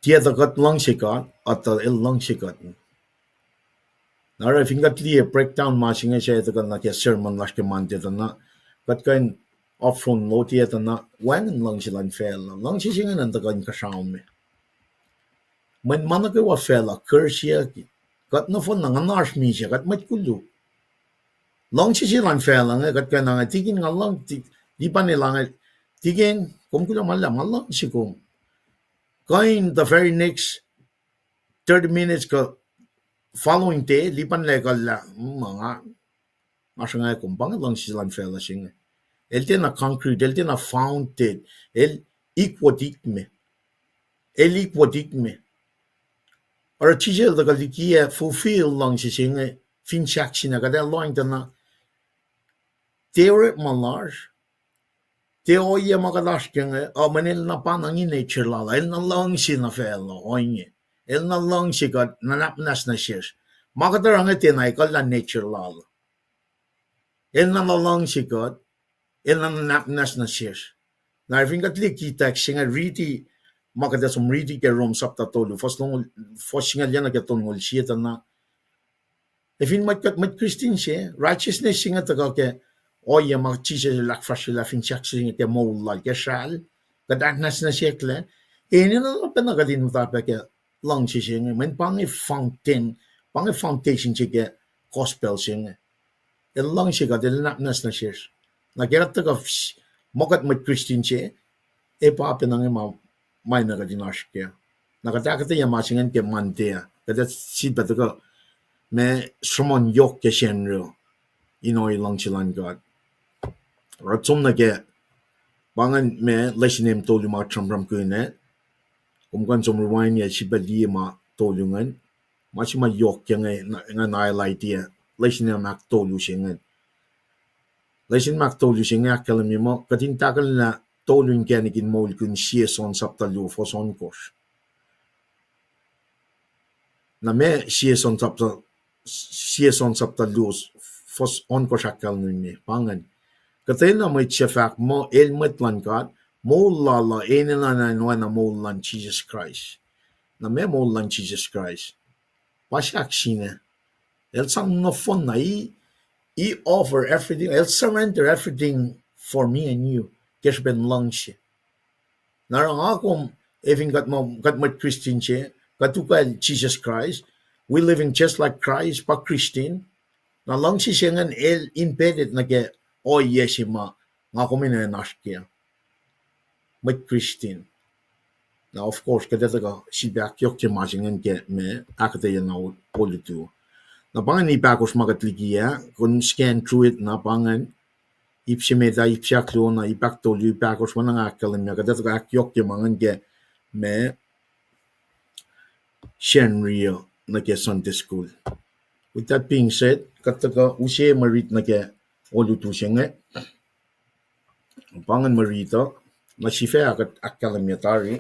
Tiac tuh kuht luhngse God, a tuh el luhngse kuht. Na oruh fin kuht liye breakdown ma se inge se tuhkuh nuh ke sermon lasr ke Monday tuh na, kuht kuh in upfront lotiyac tuh na, wacngihn luhngse luhn facluh. Luhngse se ingacn tuhkuh inkuhsrao me. Mweyen ma nuh kwewa facluh, curse-iyucki. Kuht nohfohn na nga oasr misac, kuht mwet koluk. Luhngse se luhn facluh inge, kuht kuh in ange, tikin nga luhng, ti-, lipan el ange, tikin, kom kuloh ma luhlahp, nga luhngse kom. Kuh in the very next thirty minutes kuh following day, lipan el ekuhllah, mm, nga, nga sruhnga kom, pa inge luhngse luhn facluh se inge. El tiacna concrete, el tiacna founded, el ikwot ikme. El ikwot ikme. Oruh Jisus el tuhkuh liki ah fulfill luhngse se inge, fin sahksin ah kuht ac lohacng tuh na, tiac orekma lasr, tiac ohiyac ma kuht oasr ke inge, uh, mweyen el na pa inge nature lal uh, el na luhngse nuh facluh, ohinge. El na luhngse kuht, nuhnak muhnahs nuh sesr. Ma kuht oruh inge tiacna ekuhllah nature lal uh. El na luhngse kuht, El na nuhnak muhnahs nuh sesr. Na fin kuht liye text se inge, riti, ma kuht ac som riti ke Rom sapta tolu, fuhs longoul-, fuhs singucul yac nuh ke tolngoul sie tuh na. Ac fin mwet kuht, mwet Christian se, righteousness se inge tuhkuh ke ohiyac ma Jisus el ahkfahsryelah fin sahk se inge ke moul lal, ke sral, kuht ahknwacsnwacs eklac, enenuh na pacna kuht in muhta pac ke luhngse se inge, mweyen pa inge fountain, pa inge foundation se ke gospel se inge. El luhngse kuht, el nuhnak muhnahs nuh sesr. Na ke kuht tuhkuh, muh kuht mwet Christian se, ac pa pacna inge ma, ma na kuht in oasr kac. Na kuht ahkuhtweyac ma se ingacn ke Monday ah, kuht ac sifilpac tuhkuh ma sruhmuhn yohk ke Sacnri in ohiyac luhngse luhn God. Kuht som nuh ke, pa ingacn ma lesson em tolu ma kuht sramsramkihn ah. Kom kuh in som rewind ac sifilpac liye ma tolu ingacn. Ma se ma yohk ke inge, ingacn highlight-i ah lesson em ahktolu se ingacn. Lesson ahktolu se inge ahkkahlwemye muh kuht in tahkuhnlah tolu inkacnek in moulkihn Sie John sapta luo fuhs ohnkohsr. Na ma Sie John sapta, Sie John sapta luo fuhs ohnkohsr ahkkahlwemye pa ingacn. Kuhtwena mwet suc fahk muh el mwet luhn God, moul lal uh enenuh in oacna moul luhn Jisus Kraist. Na ma moul luhn Jisus Kraist, pa sahk sina. El sang nohfohn na, he, he offer everything, el surrender everything for me and you, ke srihpen luhngse. Na oruh nga kom, efin kuht mwet Christian se, kuht ukwacl Jesus Christ, we living just like Christ, pa Christian. Na luhngse se ingacn el embedded nuh ke ohiyac se ma nga kom in oasr kac, mwet Christian. Na of course kuht etuh kuh sifilpac ahkyohkye ma se ingacn ke ma ahkuhtweyac na olutu. Na pa ingacn ip ahkosr ma kuht liki ah, kom scan through it na pa ingacn, ip se met ah, ip se ahkluo na, ip ahktolu, ip ahkosr, ma na nga ahkkahlwemye, kuht etuh kuh ahkyohkye ma ingacn ke ma Sacnri uh nuh ke Sunday school. With that being said, kuht tuhkuh use mwe rit nuh ke olutu se inge. Pa ingacn mwe rit uh, na sifac kuht ahkkahlwemye tari.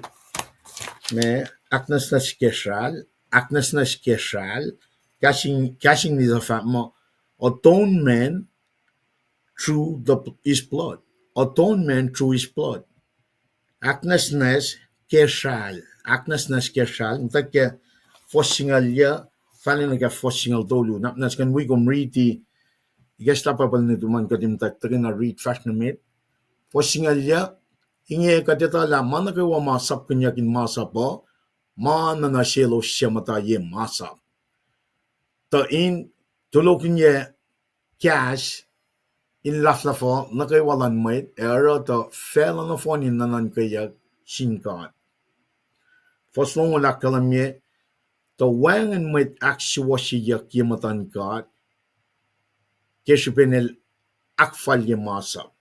Ma, ahknwacsnwacs ke sral, ahknwacsnwacs ke sral, kahs in, kahs in English uh fahk muh atonement through the, his blood. Atonement through his blood. Ahknwacsnwacs ke sral, ahknwacsnwacs ke sral, muhta ke fuhs singucul yac, fahla nuh ke fuhs singucul tolu, na, na skan wi kom riti, ikacslah Bible nuhtum an kuht in muhta tuhkweni rit fahsr nuh met. Fuhs singucul yac, inge kuht etuh lah ma nuh kwewa ma sapkihnyuck in masap uh, ma nuh na selos suc muhta ye masap, tuh in tulokihnyac kahs in luhlahlfongi nuh kwewa luhn mwet, ac oruh tuh facluh nohfohn in nuhnuhnkweyuck sin God. Fuhs longoul ahkkahlwemye, tuh wacngihn mwet ahksuwohsyeyuck ye muhtuhn God ke srihpen el ahkfalye masap.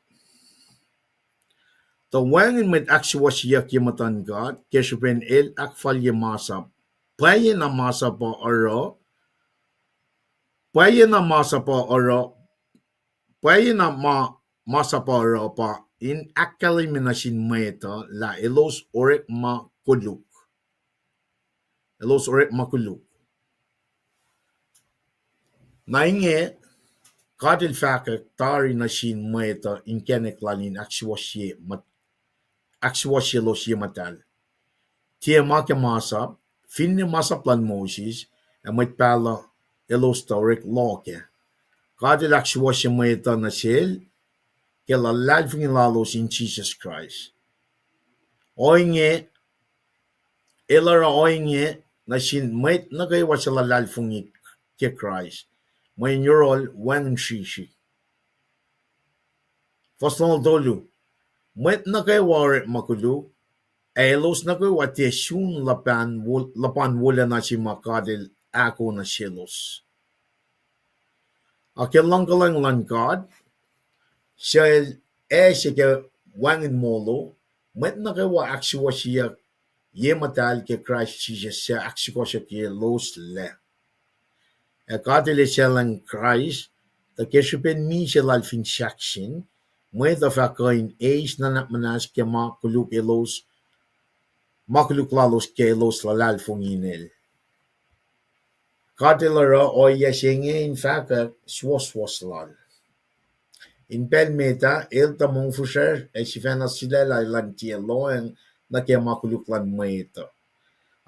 Tuh wacngihn mwet ahksuwohsyeyuck ye muhtuhn God ke srihpen el ahkfalye masap. Pwacyena masap uh oruh, pwacyena masap uh oruh, pwacyena ma, masap uh oruh pa in ahkkahlwemye nuh sin mwet uh lah elos orekma koluk. Elos orekma koluk. Na inge, God el fahkwack tari nuh sin mwet uh inkacnek lal in ahksuwohsye, ahksuwohsyelos ye muhtahl. Tiac ma ke masap, finne masap luhn Moses ac mwet pahluh, elos tuh orek loh kac. God el ahksuwohsye mwet uh nuh sel ke luhlahlfongi lalos in Jisus Kraist. Ohinge, el oruh ohinge nuh sin mwet nuh kwewa suc luhlahlfongi ke Kraist, mweyen yohrohl wacngihn srihsrihk. Fuhs longoul tolu, mwet nuh kwewa orekma koluk, ac elos nuh kwewa tiac sun luhpan wolacna se ma God el ahko nuh selos. Ac ke luhngkuhlwacng luhn God, suc el ase ke wacngihn molo, mwet nuh kwewa ahksuwohsyeyuck ye muhtahl ke Kraist Jisus suc ahksukohsyuckyeloslah. Ac God el eisaclacng Kraist, tuh ke srihpen misac lal fin sahksin, mwet uh fah kuh in eis nuhnak muhnahs ke ma koluk elos, ma koluk lalos ke elos luhlahlfongi in el. God el oruh ohiyac se inge in fahkwack suwohswohs lal. In pacl met ah, el tuh mongfihsrwacsr ac sifacna sulaclah elan tiac lohacng nuh ke ma koluk luhn mwet uh.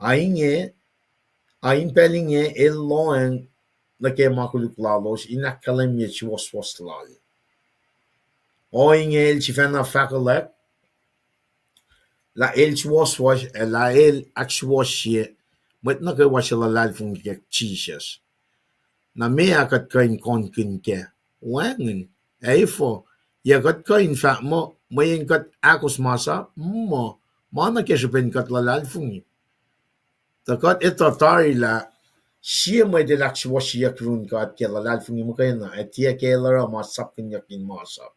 A inge, a in pacl inge el lohacng nuh ke ma koluk lalos in ahkkahlwemye suwohswohs lal. Ohinge el sifacna fahkwelihk lah el suwohswohs, ac lah el ahksuwohsye mwet nuh kwewa suc luhlahlfongi ke Jisus. Na meac kuht kuh in kohnkihn kac? Wacngihn. Ac efuh? Yac kuht kuh in fahk muh mweyen kuht ahkos masap? Muh, ma nuh ke srihpen kuht luhlahlfongi. Tuh kuht etuh tari lah sie mwet el ahksuwohsyeyuck yurin God ke luhlahlfongi muhkwena, ac tiac ke el oruh ma sapkihnyuck in masap.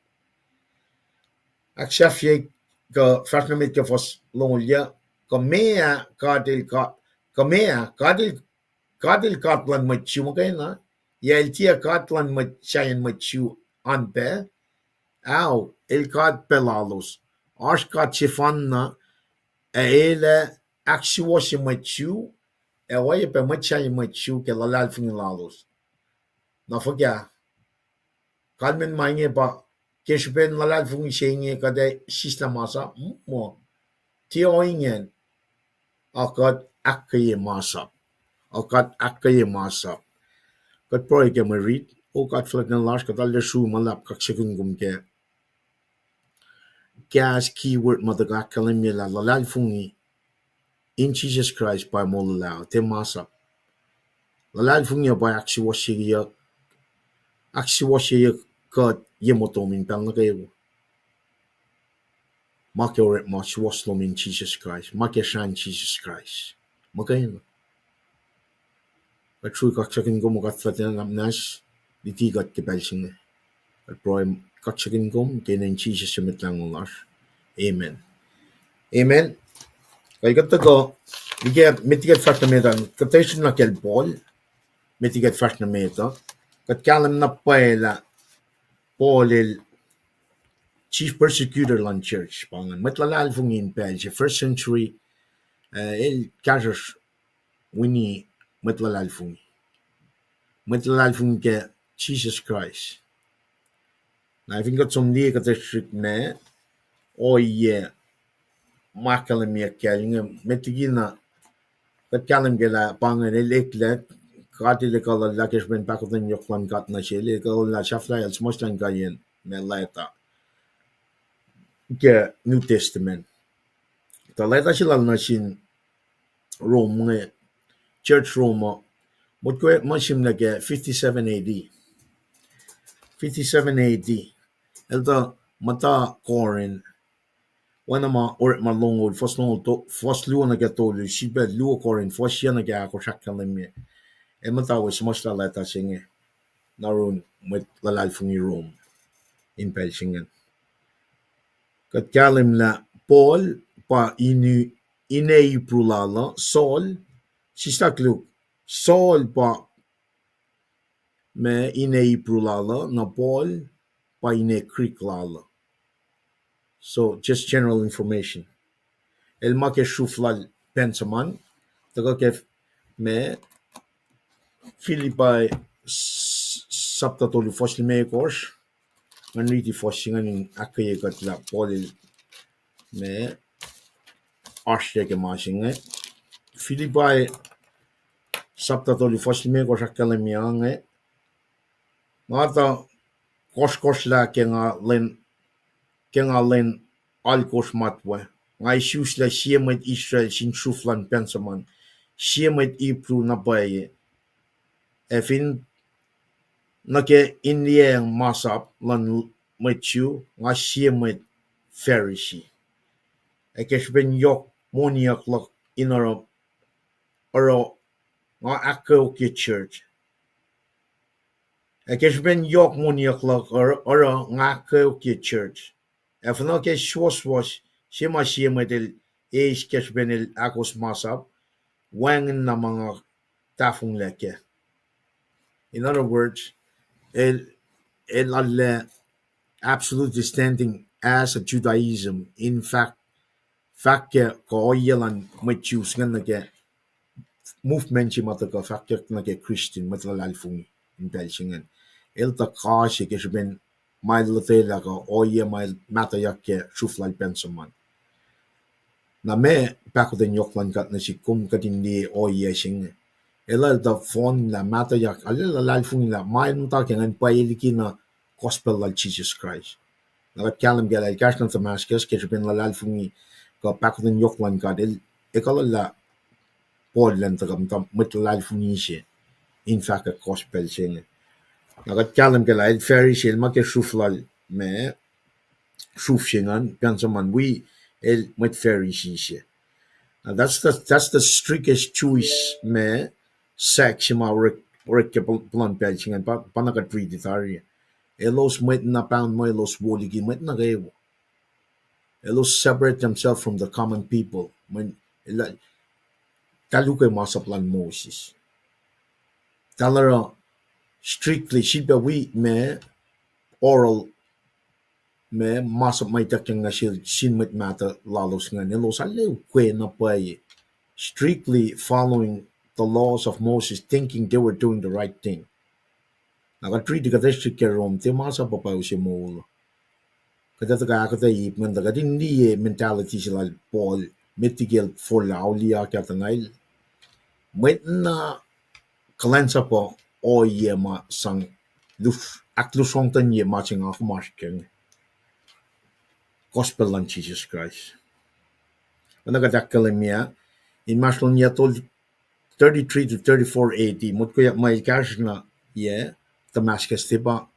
Ahksahfye kuh fahsr nuh met ke fuhs longoul yuc, kuh meac God el God, kuh meac God el, God el God luhn mwet Jew muhkwena? Yac el tiac God luhn mwet sahyacn mwet Jew an pac? Ao, el God pac lalos. Oasr God sefanna, ac el ac ahksuwohsye mwet Jew, ac oacyacpac mwet sahyacn mwet Jew ke luhlahlfongi lalos. Na fuhkah? Kalmacn ma inge pa ke srihpen luhlahlfongi se inge kuht ac sislah masap? Muh, tiac ohinge, a kuht ahkkweye masap. A kuht ahkkweye masap. Kuht pruhe ke mwe rit. O God fuhlwactlacna lasr, kuht arlac sruhi ma luhlahp kaksakihn kom ke kahs keyword ma tuhkuh ahkkahlwemye lah luhlahlfongi in Jisus Kraist pa molwelah, tiac masap. Luhlahlfongi uh pa ahksuwohsyeyuck, ahksuwohsyeyuck kuht ye motom in pacl nuh kwewa. Ma ke orekma suwohs lom in Jisus Kraist, ma ke srahn Jisus Kraist. Muhkwena. Kuht sruhi kaksakihn kom, O God fuhlwactlacna, nuhnak muhnahs, luti kuht ke pacl se inge. Kuht pruhe kaksakihn kom ke inen Jisus su Mwet Lahngo lasr. Amen. Amen. Kuh kuht tuhkuh, ike met liki kuht fahsr nuh met an, kuht tiac srihk nuh kacl Paul, met liki kuht fahsr nuh met uh, kuht kahlwem na pwacye lah Paul el chief persecutor luhn church pa ingacn, mwet luhlahlfongi in pacl se first century, uh, el kahsruhsr wini mwet luhlahlfongi, mwet luhlahlfongi ke Jisus Kraist. Na fin kuht som liye kuht ac srihk ma ohiyac ma ahkkahlwemyeyuck kacl inge, met liki na kuht kahlwem ke lah pa ingacn el eklac, God el ekuhllah ke srihpen pahkotwen yohk luhn God nuh sel, el ekuhllah sahflahiyac el suhmuhslah in kuhiyacn ma lwacta ke New Testament. Tuh lwacta se lal nuh sin Rome inge, church Rome uh, motko ma sihmlac ke fifty-seven A D. Fifty-seven A D. El tuh muhta Corinth, oacna ma orekma longoul, fuhs longoul to-, fuhs luo nuh ke tolu, srihpac luo Corinth, fuhs yac nuh ke ahkosr ahkkahlwemye. El muhta we suhmuhslah lwacta se inge nuh yurin mwet luhlahlfongi Rome in pacl se ingacn. Kuht kahlwem lah Paul pa ine, ine Hebrew lal uh, Saul, sislah koluk, Saul pa ma ine Hebrew lal uh, na Paul pa ine Greek lal uh. So, just general information. El ma ke sruf lal Benjamin, tuhkuh ke ma Philippi s-, sapta tolu fuhs limekohsr, ngan riti fuhs se ingacn in ahkkweye kuht lah Paul el ma oasr ke ma se inge. Philippi sapta tolu fuhs limekohsr ahkkahlwemye inge, nga tuh kohsrkohsrlah ke nga lwen, ke nga lwen alkosr matwac. Nga isuslac sie mwet Israel sin sruf luhn Benjamin, sie mwet Hebrew na pwacye. Ac fin nuh ke in liyacacng masap luhn mwet Jew, nga sie mwet Pharisee. Ac ke srihpen yohk moniyuck luhk in oruh, oruh nga ahkkeokye church. Ac ke srihpen yohk moniyuck luhk or-, oruh nga ahkkeokye church. Ac fin nuh ke suwohswohs se ma sie mwet el eis ke srihpen el ahkos masap, wacngihn na ma nga tahfonglac kac. In other words, el, el arlac absolutely standing as a Judaism. In fact, fahk ke kuh ohiyac luhn mwet Jews ingacn nuh ke movement se ma tuhkuh fahkwack nuh ke Christian, mwet luhlahlfongi in pacl se ingacn. El tuh kase ke srihpen ma el lotwelah kuh ohiyac ma el mahtuhyak ke sruf lal Benjamin. Na ma pahkotwen yohk luhn God nuh sihk, kom kuht in liye ohiyac se inge. El ac tuh fohnlah, mahtuhyak, arlac luhlahlfongi lah ma el muhta ke ingacn pwacye liki na gospel lal Jisus Kraist. Na kuht kahlwem kac lah el kahsruh nuh Damascus ke srihpen luhlahlfongi kuh pahkotwen yohk luhn God, el ekuhllah Paul elan tuhkuh muhta mwet luhlahlfongi se in fahkwack gospel se inge. Na kuht kahlwem kac lah el Pharisee, el ma ke sruf lal, ma, sruf se ingacn, Benjamin, wi el mwet Pharisee se. Now that's the, that's the strictest Jewish ma sect se ma orek, orek ke puhlan pacl se ingacn, pa, pa na kuht riti tari. Elos mwet na pound muh elos wo liki mwet nuh kwewa. Elos separate themselves from the common people. Mweyen, el, taluke masap lal Moses. Taluke strictly, sifilpac wi ma oral, ma masap ma ituckyang nuh sel sin mwet mahtuh lalos ingacn. Elos arlac ukwe na pwacye, strictly following the laws of Moses, thinking they were doing the right thing. Na kuht riti kuht ac srihke ke Rome, tiac masap uh pa use moul. Kuht ac tuhkuh ahkuhtweyac ip ingacn, tuh kuht in liye mentality se lal Paul, met liki el forlah auliyak ah, tuh na el mwet na kuhlwacnsapuh ohiyac ma sang lus-, ahklusrongtenye ma se nga kom oasr kac inge, gospel luhn Jisus Kraist. Oacna kuht ahkkahlwemye, inmahsrlon yac tolu, thirty-three to thirty-four A D, motkoyuck ma el kahsruh nuh yac Damascus, tiac pa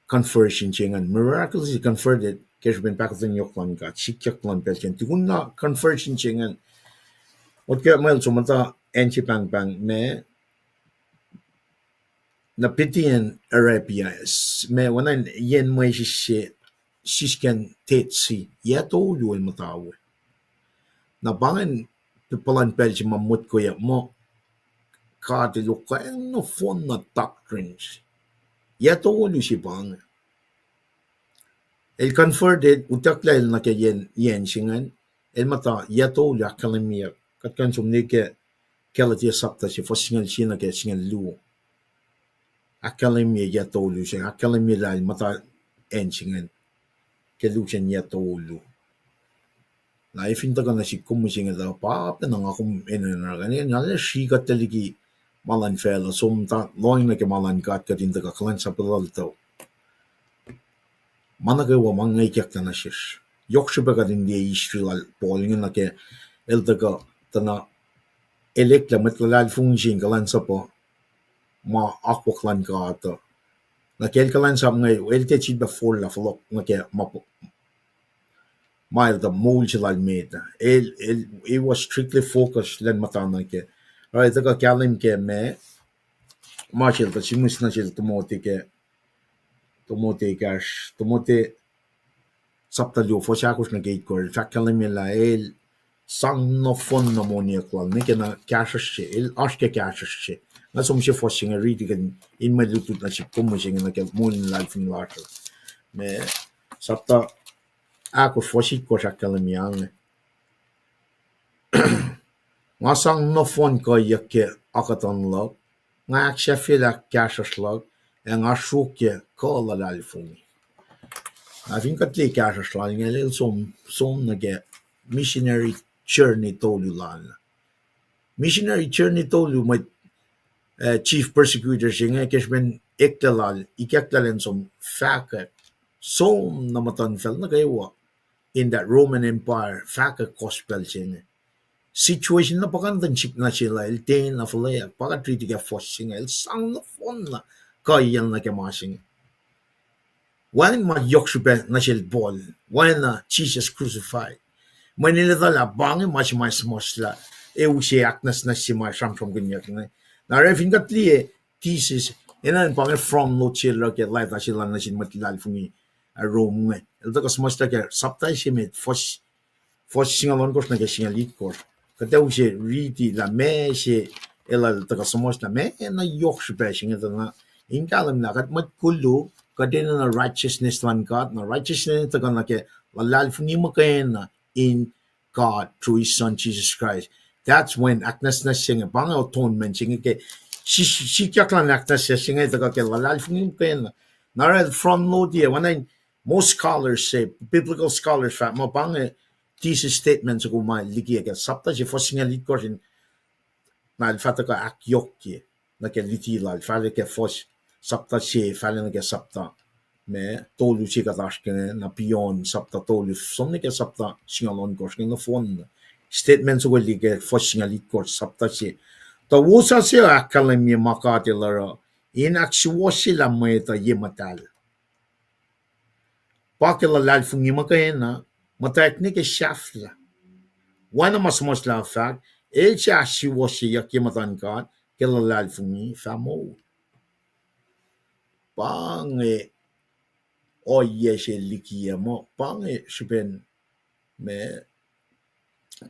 conversion se ingacn, miraculously converted ke srihpen pahkotwen yohk luhn God, sikyak luhn pacl se ingacn. Tukun na conversion se ingacn, motkoyuck ma el som muhta acn se pahngpahng ma nuh Pisidian Arabia, ma oacna yen mwesis se sisken Dead Sea, yac tolu el muhta we. Na pa ingacn puhlan pacl se ma motkoyuck muh God el okwack nohfohn na doctrines. Yac tolu se pa inge. El converted, utucklah el nuh ke yen, yen se ingacn, el muhta yac tolu ahkkahlwemye, kuht kuh in som nuh ke Galatia sapta se, fuhs singucul sie nuh ke singucul luo. Ahkkahlwemye yac tolu se, ahkkahlwemye lah el muhta acn se ingacn ke lusen yac tolu. Na ac fin tuhkuh nuh sihk kom mihsenge tuh pa pacna nga kom enenuh in arlac srihkuhtlac liki ma luhn facluh, som muhta lohng nuh ke ma luhn God, kuht in tuhkuh kuhlwacnsapuh lal tuh ma nuh kwewa ma ngwekyak tuh nuh sesr. Yohk srihpac kuht in liye history lal Paul inge nuh ke el tuhkuh tuh na el eklac mwet luhlahlfongi se in kuhlwacnsapuh ma akwuck luhn God uh. Na ke el kuhlwacnsap inge, el tiac sifilpac forlah fohlohk nuh ke ma, ma el tuh moul se lal met uh. El, el, he was strictly focused elan muhta nuh ke, oruh el tuhkuh kahlwem ke ma, ma sel tuh sihmihs nuh sel Timothy ke, Timothy kahs, Timothy sapta luo, fuhs ahkosr nuh ke itkohsr, el fahk kahlwemye lah el sang nohfohn na moniyuck lal, nwe ke na kahsruhsr se, el oasr ke kahsruhsr se. Nga som se fuhs se inge riti kuht in mwe lutlut nuh sihk kom mihsenge nuh ke moul in luhlahlfongi lasr uh. Ma sapta ahkosr, fuhs itkohsr ahkkahlwemye inge. Nga sang nohfohn kuhiyuck ke akuhtuhn luhk, nga ahksahfyelah kahsruhsr luhk, ac nga sruokyac kuh luhlahlfongi. Na fin kuht liye kahsruhsr lal inge, el som, som nuh ke missionary journey tolu lal. Missionary journey tolu, mwet, eh, chief persecutor se inge, ke srihpen eklac lal, ikacklah elan som fahkwack, som na muhtuhnfacl nuh kwewa in that Roman Empire, fahkwack gospel se inge. Situation na pa kuh in tuhn sihk nuh sel uh, el tiacna fuhlweack, pa kuht riti ke fuhs se inge, el sang nohfohn na kuhiyacl nuh ke ma se inge. Wacngihn ma yohk srihpac nuh sel Paul, oacna Jesus crucified. Mweyen el etuh lah pa inge ma se ma suhmuhslah, e use ahknwacsnwacs se ma sramsramkihnyuck inge. Na oruh fin kuht liye thesis, enenuh pa inge front load se el oruh ke leta se lal nuh sin mwet luhlahlfongi, ah, Rome inge. El tuhkuh suhmuhslah ke sapta se met, fuhs fuhs singucul ohnkohsr nuh ke singucul itkohsr. Kuht ac use riti lah meac se el, el tuhkuh suhmuhslah, meac na yohk srihpac se inge tuh na, in kahlwem lah kuht mwet koluk, kuht enenuh righteousness luhn God, na righteousness tuhkuh nuh ke luhlahlfongi muhkwena in God through his son Jesus Christ. That's when ahknwacsnwacs se inge, pa inge atonement se inge ke, si-, sikyak luhn ahknwacsnwacs se inge tuhkuh ke luhlahlfongi muhkwena. Na oruh el front load-i, oacna in most scholars say, biblical scholars fahk muh pa inge thesis statement soko ma el likiyac ke sapta se fuhs singucul itkohsr in, na el fah tuhkuh ahkyohkye nuh ke luti lal, fahla ke fuhs sapta se, fahla nuh ke sapta ma tolu se kuht oasr ke inge, na beyond sapta tolu, som nuh ke sapta singucul ohnkohsr inge nohfohn. Statement soko el ke fuhs singucul itkohsr, sapta se. Tuh wosasuc ahkkahlwemye ma God El oruh in ahksuwohsyelah mwet uh ye muhtahl. Pa ke luhlahlfongi muhkwena, muhtwacwacack nuh ke sahflah. Oacna ma suhmuhslah fahk, el suc ahksuwohsyeyuck ye muhtuhn God ke luhlahlfongi fah moul. Pa inge ohiyac se likiyac muh pa inge srihpen ma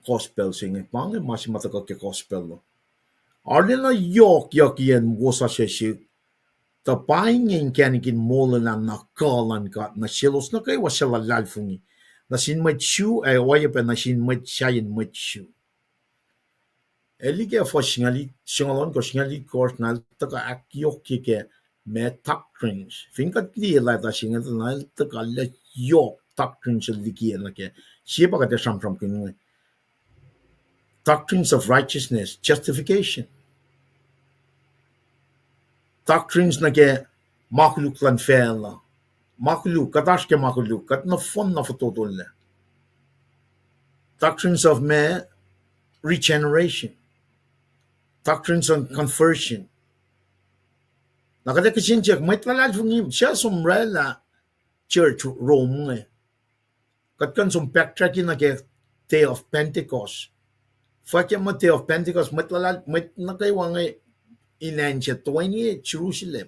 gospel se inge, pa inge ma se ma tuhkuh ke gospel uh. Arulacna yohk yohkiyacn wosasuc sihk, tuh pa inge inkacnek in molwelah na kuh luhn God nuh selos nuh kwewa suc luhlahlfongi, nuh sin mwet Jew ac oacyacpac nuh sin mwet sahyacn mwet Jew. El ke fuhs singucul ohnkohsr, singucul itkohsr, na el tuhkuh ahkyohkye ke ma doctrines. Fin kuht liye leta se inge, na el tuhkuh lah yohk doctrines el likiyac nuh ke. Sie pa kuht ac sramsramkihn inge. Doctrines of righteousness, justification. Doctrines nuh ke ma koluk luhn facluh. Ma koluk, kuht oasr ke ma koluk, kuht nohfohn na fototolac. Doctrines of ma regeneration. Doctrines of conversion. Na kuht ac kihsen siyuck, mwet luhlahlfongi suc som oraclah church Rome inge. Kuht kuh in som backtrack nuh ke Day of Pentecost. Fwackyuck muh Day of Pentecost, mwet luhlahl, mwet nuh kwewa inge in acn se toeni Jerusalem.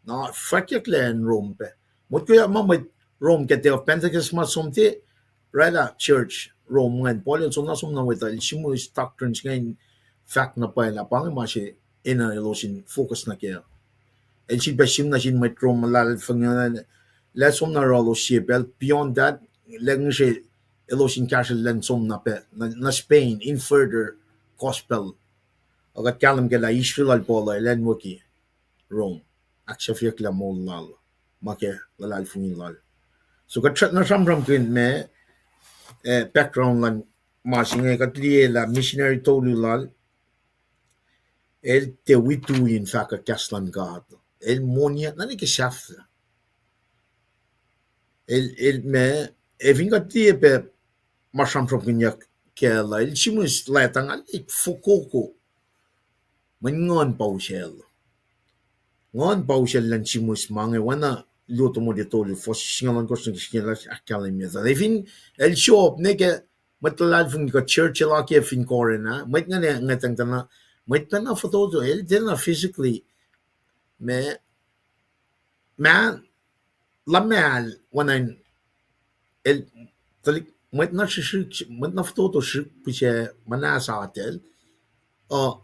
Na fwackyucklac acn Rome pac. Motko ma mwet Rome ke Day of Pentecost ma som tiac oraclah church Rome ingacn. Paul el soenna som na wetuhl, el sihmihs doctrines inge in fahk na pwacye lah pa inge ma se enenuh elos in focus nuh kac. El sifilpac sihm nuh sin mwet Rome luhlahlfongi lah som na oruh elos sie pacl. Beyond that, lah ngihsre elos in kahsrwel elan som na pac nuh Spain in further gospel. Ac kuht kahlwem ke lah Israel lal Paul el acnwuki Rome, ahksahfyucklah moul lal, ma ke luhlahlfongi lal. So kuht na sramsramkihn ma, eh, background luhn ma se inge, kuht liye lah missionary tolu lal, el tiac wi tui in fahkwack kahs luhn God. El moniyuck na nuh ke sahflah. El, el ma, ac fin kuht liye pac ma sramsramkihnyuck kac lah el sihmihs leta nga el fokoko. Mweyen Nguhn pa usacl. Nguhn pa usacl elan sihmihs ma inge, oacna Luo Timothy tolu, fuhs singucul ohnkohsr nuh ke singucul ahkkahlwemye. Ac fin el sop nuh ke mwet luhlahlfongi kuh church el akiyac fin Corinth ah, mwet inge ngwetacng tuh na, mwet pacna fototo, el tiacna physically, ma, ma, luhmahl oacna in, el, tuhlihk mwet na srihsrihk, mwet na fototo srihk pihsac muhnahs atacl, uh,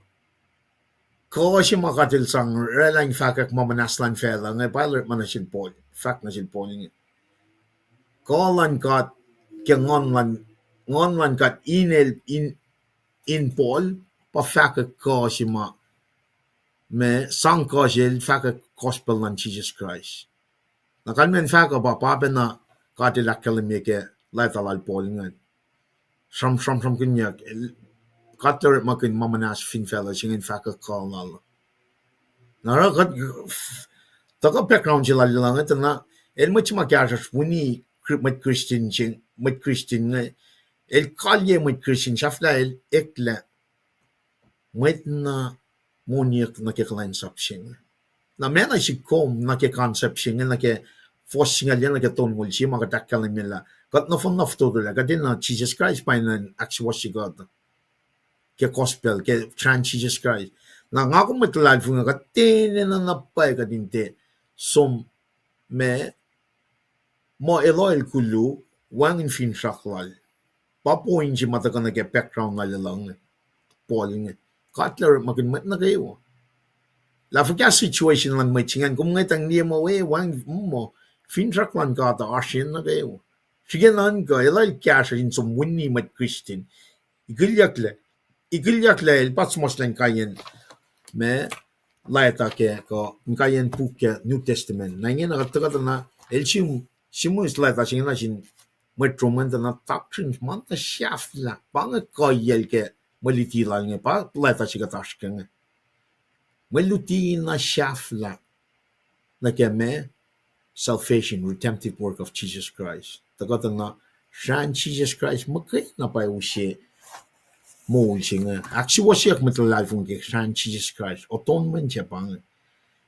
kuh se ma God El sang oraclah in fahkwack ma muhnahs luhn facluh inge pa el orekma nuh sel Paul, fahk nuh sel Paul inge. Kuh luhn God ke Nguhn luhn, Nguhn luhn God in el, in, in Paul, pa fahkwack kuh se ma, ma sang kuh sel fahkwack gospel luhn Jisus Kraist. Na kalmacn fahk uh pa, pa pacna God El ahkkahlwemye ke leta lal Paul ingacn. Sram, sramsramkihnyuck, el, God El orekmakihn ma muhnahs fin facluh se inge in fahkwack kuh lal. Na oruh kuht, tuhkuh background se lal lal inge tuh na, el mwet se ma kahsruhsr wini Chri-, mwet Christian se, mwet Christian inge, el kalye mwet Christian, sahflah el eklac mwet na moniyuck nuh ke kuhlwacnsap se inge. Na ma na sik kom nuh ke concept se inge, nuh ke fuhs singucul yac nuh ke tolngoul se ma kuht ahkkahlwemye lah kuht nohfohn na fototo lah kuht enenuh Jisus Kraist pa enenuh in ahksuwohsye kuht ke gospel, ke trans Jisus Kraist. Na nga kom mwet luhlahlfongi, kuht enenuh na pwacye kuht in tiac som ma muh elos el koluk, wacngihn finsrak lal. Pa point se ma tuhkuh nuh ke background lal elan, Paul inge. God El orekmakihn mwet nuh kwewa. Lah fuhkah situation luhn mwet se ingacn, kom ngwetacng liye muh we, wacngihn, muh, finsrak luhn God uh oasr yen nuh kwewa. Srihke nuhnkuh, elos el kahsruh in som wini mwet Christian. Ikulyucklac, ikulyucklac el pa suhmuhslah in kaiyacn ma leta ke, kuh inkaiyacn puk ke New Testament. Na ingena kuht tuhkuh tuh na, el sim, sim leta se inge nuh sin mwet Roman tuh na doctrines ma na sahflah, pa inge kuhiyacl ke mwe luti lal inge, pa leta se kuht oasr ke inge. Mwe luti na sahflah nuh ke ma, salvation, redemptive work of Jesus Christ. Tuhkuh tuh na srahn Jisus Kraist muhkwena pa use moul se inge. Ahksuwohsyeyuck mwet luhlahlfongi ke srahn Jisus Kraist, atonement se pa inge.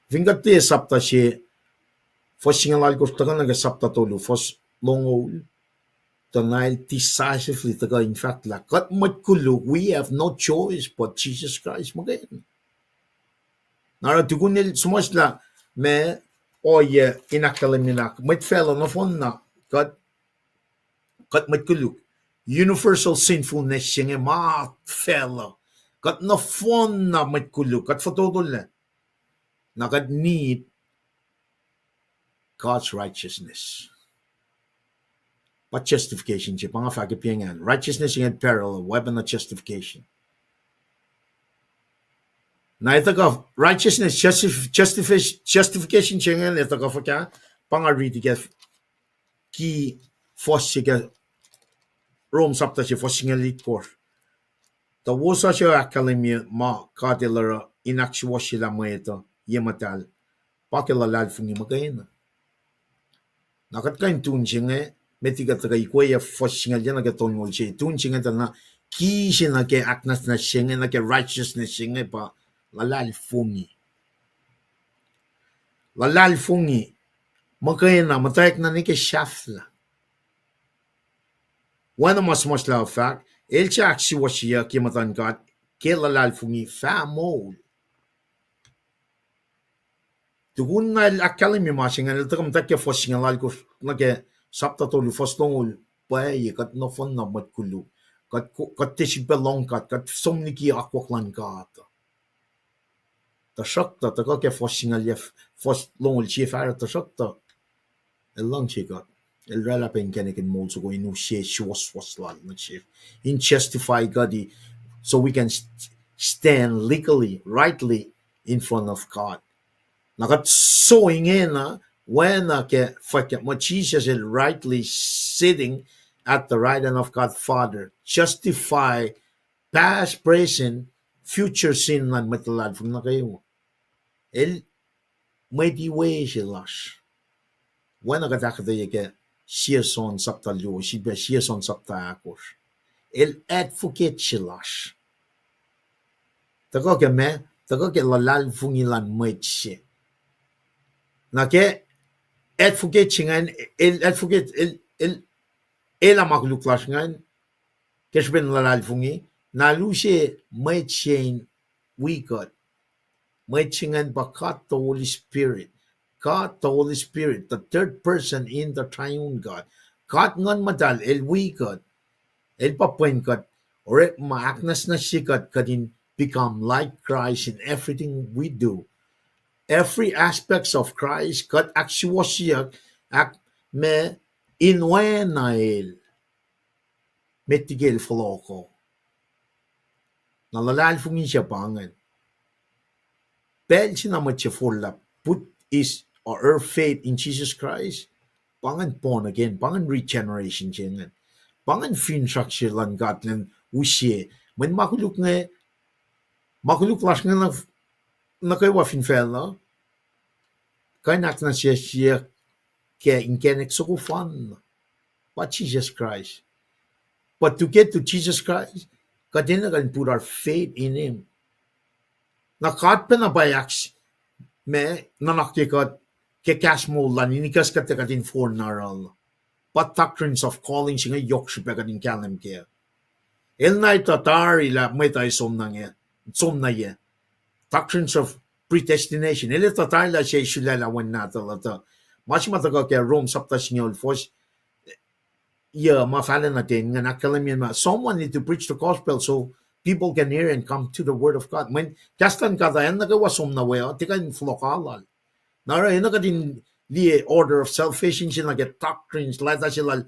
Fin kuht tiac sapta se, fuhs singucul alkosr tuhkuh nuh ke sapta tolu, fuhs longoul, tuh na el decisively tuhkuh in fahk lah kuht mwet koluk, we have no choice but Jesus Christ muhkwena. Na oruh tukun el suhmuhslah ma ohiyac in ahkkahlwemye lah mwet facluh nohfohn na kuht, kuht mwet koluk. Universal sinfulness se inge ma facluh. Kuht nohfohn na mwet koluk, kuht fototolah. Na kuht need God's righteousness. Pa justification se, pa nga fahk ke pia ingacn. Righteousness ingacn parallel, weapon of justification. Na etuh kuh righteousness, justif-, justifi-, justification se ingacn etuh kuh fuhkah, pa nga riti ke ki fuhs se ke Rom sapta se fuhs singucul itkohsr. Tuh wosasuc ahkkahlwemye ma God El oruh in ahksuwohsye lah mwet uh ye muhtahl, pa ke luhlahlfongi muhkwena. Na kuht kuh in tun se inge, met liki kuht tuhkuh ikweyac fuhs singucul yac nuh ke tolngoul se, tun se inge tuh na ki se nuh ke ahknwacsnwacs se inge, nuh ke righteousness se inge pa luhlahlfongi. Luhlahlfongi muhkwena, muhtwacwacack na nuh ke sahflah. Oacna ma suhmuhslah uh fahk, el suc ahksuwohsyeyuck ye muhtuhn God ke luhlahlfongi fah moul. Tukun na el ahkkahlwemye ma se ingacn, el tuhkuh muhtwacwacack ke fuhs singucul alkosr nuh ke sapta tolu fuhs longoul, pwacye kuht nohfohn na mwet koluk. Kuht, kuht tiac sifilpac lohng God, kuht som liki akwuck luhn God. Tuhsruhktuh, tuhkuh ke fuhs singucul yac, fuhs longoul sie fahsruh, tuhsruhktuh el luhngse kuht. El oraclah pac inkacnek in moul soko in use suwohswohs lal nuh sesr, in justify kuht, so we can st-, stand legally, rightly in front of God. Na kuht so ingena, oacna ke fahk muh Jesus el rightly sitting at the right hand of God Father, justify past, present, future sin luhn mwet luhlahlfongi nuh kwewa. El mwet iwe se lasr. Oacna kuht ahkuhtweyac ke sie John sapta luo, sifilpac sie John sapta ahkosr. El advocate se lasr. Tuhkuh ke ma, tuhkuh ke luhlahlfongi luhn mwet se. Na ke advocate se ingacn, el advocate, el, el, el ac ma koluk lasr ingacn, ke srihpen luhlahlfongi, na el use mwet se in wi kuht. Mwet se ingacn pa God the Holy Spirit. God the Holy Spirit, the third person in the triune God. God Nguhn Muhtahl, el wi kuht. El pa pwen kuht, orekma, ahknwacsnwacsye kuht, kuht in become like Christ in everything we do. Every aspects of Christ, kuht ahksuwohsyeyuck, ahk-, ma in oacna el. Met liki el fohlohko. Na luhlahlfongi se pa ingacn. Pacl se na mwet se forlah put his or her faith in Jesus Christ, pa ingacn born again, pa ingacn regeneration se ingacn. Pa ingacn finsrak se luhn God lacn use. Mweyen ma koluk inge, ma koluk lasr inge nuh, nuh kwewa fin facluh, kuh in ahknwacsnwacsye ke inkacnek soko fanna, pa Jesus Christ. But to get to Jesus Christ, kuht enenuh kuht in put our faith in him. Na God pacna pa ahks-, ma, nuhnak ke kuht, ke kahs moul lal in ikacs kuht, kuht in forlah oruh. Pa doctrines of calling se inge yohk srihpac kuht in kahlwem kac. El na etuh tari lah mwet uh som nuh yac, som nuh yac. Doctrines of predestination. El etuh tari lah se sulaclah wen nahtuhl uh tuh. Ma se ma tuhkuh ke Rome sapta singucul fuhs, yac ma fahla nuh ten ingacn ahkkahlwemye muh someone need to preach the gospel so people can hear and come to the word of God. Mweyen kahs luhn God uh acn nuh kwewa som nuh we uh, tiac kuh in fohlohk lal. Na oruh enenuh kuht in liye order of salvation se nuh ke doctrines, leta se lal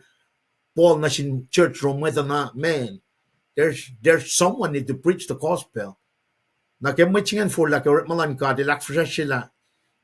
Paul nuh sin church Rome, mwet uh na, man, there's, there's someone need to preach the gospel. Na ke mwet se ingacn forlah ke orekma luhn God, el ahkfihsracsryelah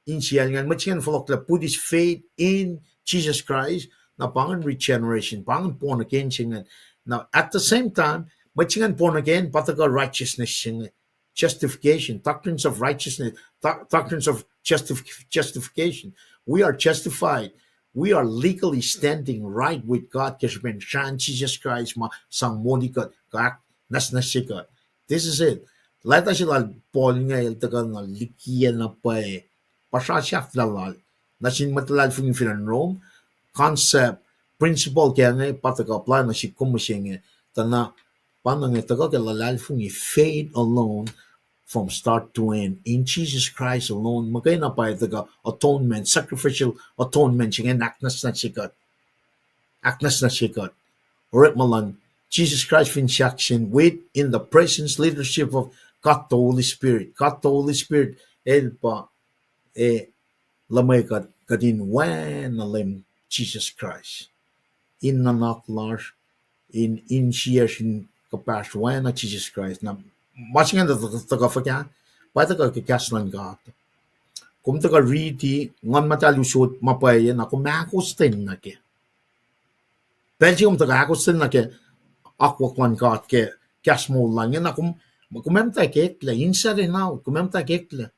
insiyacl ingacn, mwet se ingacn fohlohklah put his faith in Jesus Christ, na pa ingacn regeneration, pa ingacn born again se inge. Now, at the same time, mwet se ingacn born again, pa tuhkuh righteousness se inge, justification, doctrines of righteousness, doc-, doctrines of justif-, justification. We are justified. We are legally standing right with God ke srihpen srahn Jisus Kraist ma sang moli kuht, kuh ahknwacsnwacsye kuht. This is it. Leta se lal Paul inge el tuhkuh na likiyac na pwacye, puhsra sahflah lal nuh sin mwet luhlahlfongi fin acn Rome, concept, principle ke inge pa tuhkuh apply nuh sihk kom mihsenge, tuh na pa na inge tuhkuh ke luhlahlfongi, faith alone, from start to end, in Jesus Christ alone. Muhkwena pa tuhkuh atonement, sacrificial atonement se inge, ahknwacsnwacsye kuht, ahknwacsnwacsye kuht. Orekma luhn Jesus Christ fin sahkseng with, in the presence, leadership of God the Holy Spirit. God the Holy Spirit, el pa, e, luhmwe kuht, kuht in oacna Leum Jesus Christ in nuhnak lasr, in insiyacsr, in kuhpahsr oacna Jesus Christ. Na ma se ingacn tuhkuh fuhkah? Pa tuhkuh ke kahs luhn God. Kom tuhkuh riti, Nguhn Muhtahl usot ma pwacye, na kom ahkostwen nuh kac. Pacl se kom tuhkuh ahkostwen nuh ke akwuck luhn God ke kahs moul lal inge, na kom, kom ac muhta eklac, inside and out, kom ac muhta eklac.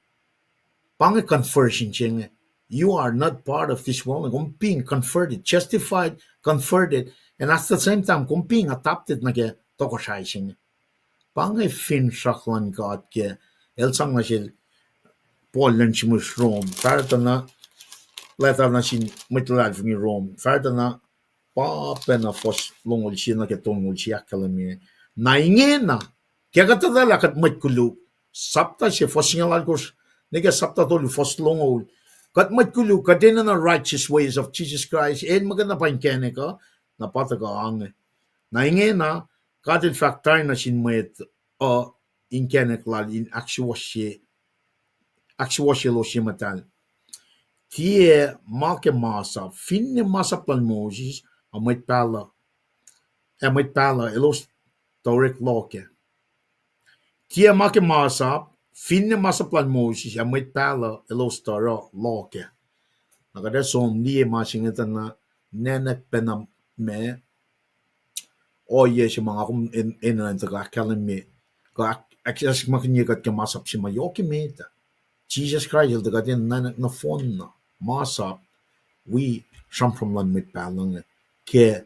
Pa inge conversion se inge. You are not part of this world. Kom being converted, justified, converted, and at the same time kom being adopted nuh ke tohkohsrahi se inge. Pa inge finsrak luhn God ke el sang nuh sel Paul lun srihmihs Rome, fahsr tuh na, leta nuh sin mwet luhlahlfongi Rome, fahsr tuh na, pa pacna fuhs longoul sie nuh ke tolngoul sie ahkkahlwemye. Na ingena, ke kuht etuh lah kuht mwet koluk, sapta se fuhs singucul alkosr, nuh ke sapta tolu fuhs longoul, kuht mwet koluk, kuht enenuh righteous ways of Jesus Christ, el muhkwena pa inkacnek uh, na pa tuhkuh ange. Na ingena, God el fahk tari nuh sin mwet uh inkacnek lal in ahksuwohsye, ahksuwohsye elos ye muhtahl. Tiac ma ke masap, finne masap luhn Moses, ac mwet pahluh, ac mwet pahluh elos tuh orek loh kac. Tiac ma ke masap, finne masap lal Moses ac mwet pahluh elos tuh oruh loh kac. Na kuht ac som liye ma se inge tuh na nwackpacna ma ohiyac se ma nga kom en-, enenuh in tuhkuh ahkkahlwemye, kuh ahk-, ahkacsmakihnye kuht ke masap se ma yohk emet ah. Jisus Kraist el tuh kuht in nwackna nohfohn na masap wi sramsram luhn mwet pahluh inge ke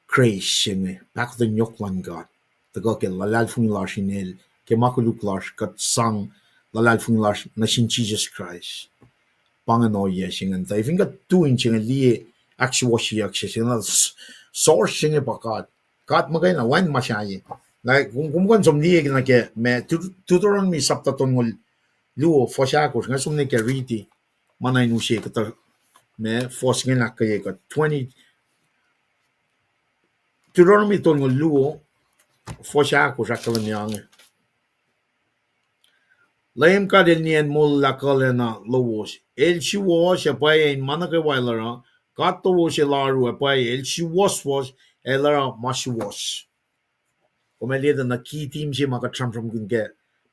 grace se inge, pahkotwen yohk luhn God, tuhkuh ke luhlahlfongi lasr in el, ke ma koluk lasr, kuht sang luhlahlfongi lasr nuh sin Jisus Kraist. Pa ingacn ohiyac se ingacn. Tuh fin kuht tu in se inge liye ahksuwohsyeyuck se, se na s-, source se inge pa God. God muhkwena, wacngihn ma sahyac. Na kom, kom kuh in som liye nuh ke ma Deut-, Deuteronomy sapta tolngoul luo, fuhs ahkosr, nga som nuh ke riti, ma na in use kuhtuh, ma fuhs inge ahkkweye kuht. Twenty, Deuteronomy tolngoul luo, fuhs ahkosr ahkkahlwemye inge. Leum God el nien molwelah kuhlwacna lowos. El suwohs ac pwacye in ma nuh kwewa el oruh. God lowos el oaru ac pwacye. El suwohswohs ac el oruh ma suwohs. Kom ac liye tuh na key theme se ma kuht sramsramkihn ke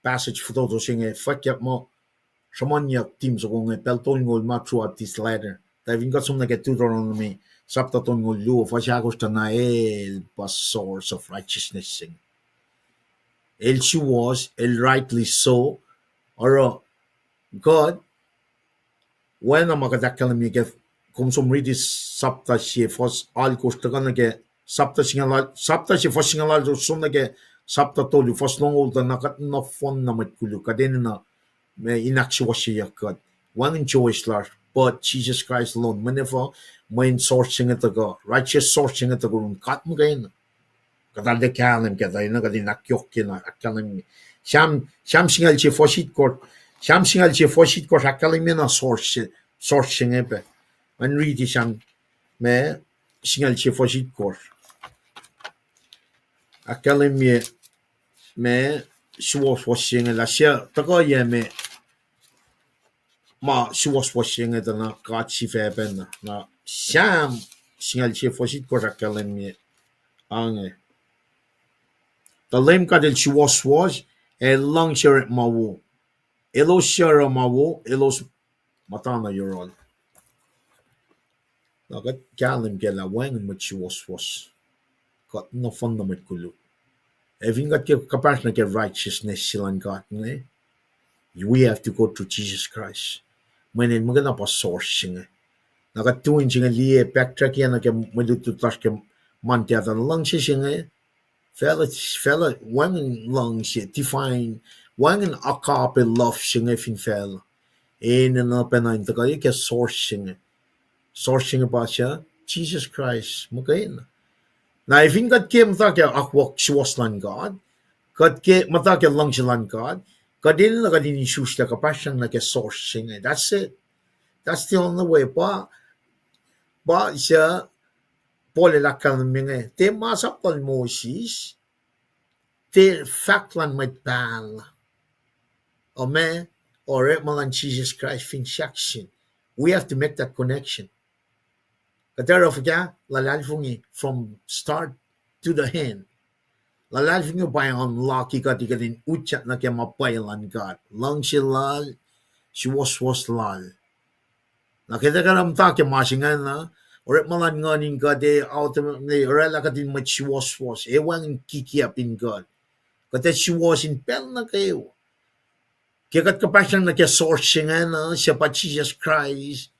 passage fototo se inge, fwackyuck muh sruhmuhnyuck theme soko inge pacl tolngoul ma throughout this letter. Tuh fin kuht som nuh ke Deuteronomy sapta tolngoul luo, fuhs ahkosr tuh na el pa source of righteousness se inge. El suwohs, el rightly so, oruh kuht, oacna ma kuht ahkkahlwemye ke, kom som riti sapta se fuhs alkosr tuhkuh nuh ke sapta singucul, sapta se fuhs singucul alkosr som nuh ke sapta tolu fuhs longoul tuh na kuht nohfohn na mwet koluk, kuht enenuh ma in ahksuwohsyeyuck kuht. Wacngihn choice lasr, but Jesus Christ alone, mwe nuhfa, mwe in source se inge tuhkuh, righteous source se inge tuhkuh yurin God muhkwena. Kuht arlac kahlwem, kuht arlac, kuht in ahkyohkyena ahkkahlwemye. Sam, Sam singucul sie fuhs itkohsr, Sam singucul sie fuhs itkohsr ahkkahlwemye na source se, source se inge pac. An riti Sam, ma, singucul sie fuhs itkohsr. Ahkkahlwemye ma suwohswohs se inge lah suc tuhkuh yac ma, ma suwohswohs se inge tuh na God sifacpacna. Na Sam singucul sie fuhs itkohsr ahkkahlwemye ange. Tuh Leum God el suwohswohs, El luhngse orekma wo. Elos suc oruh ma wo, elos muhta nuh yohrohl. Na kuht kahlwem kac lah wacngihn mwet suwohswohs. Kuht nohfohn na mwet koluk. Ac fin kuht ke kuhpahsr nuh ke righteousness se luhn God inge, we have to go through Jesus Christ. Mweyen muhkwena pa source se inge. Na kuht tui se inge liye backtrack nuh ke mwe lutlut lasr ke Monday ah, luhngse se inge, facluh, facluh wacngihn luhngse, define, wacngihn agape love se inge fin facluh. Enenuh pacna in tuhkuh ke source se inge. Source se inge pa suc? Jesus Christ muhkwena. Na fin kuht ke muhta ke akwuck suwohs luhn God, kuht ke muhta ke luhngse luhn God, kuht enenuh kuht in isuslac kuhpahsr nuh ke source se inge. That's it. That's the only way. Pa, pa suc Paul el ahkkahlwemye inge, tiac masap lal Moses, tiac fahk luhn mwet pahluh, oacna orekma luhn Jesus Christ fin sahkseng. We have to make that connection. Kuht oruh fuhkah? Luhlahlfongi from start to the end. Luhlahlfongi pa unlock kuht, kuht in utyak nuh ke ma pwacye luhn God. Luhngse lal, suwohswohs lal. Na kuht ac kuh in muhta ke ma se ingacn, orekma luhn nguhn in kuht ac ultimately oraclah kuht in mwet suwohswohs, ac wacngihn kikiacp in kuht. Kuht ac suwohs in pacl nuh kwewa. Ke kuht kuhpahsr nuh ke source se ingacn, suc pa Jesus Christ,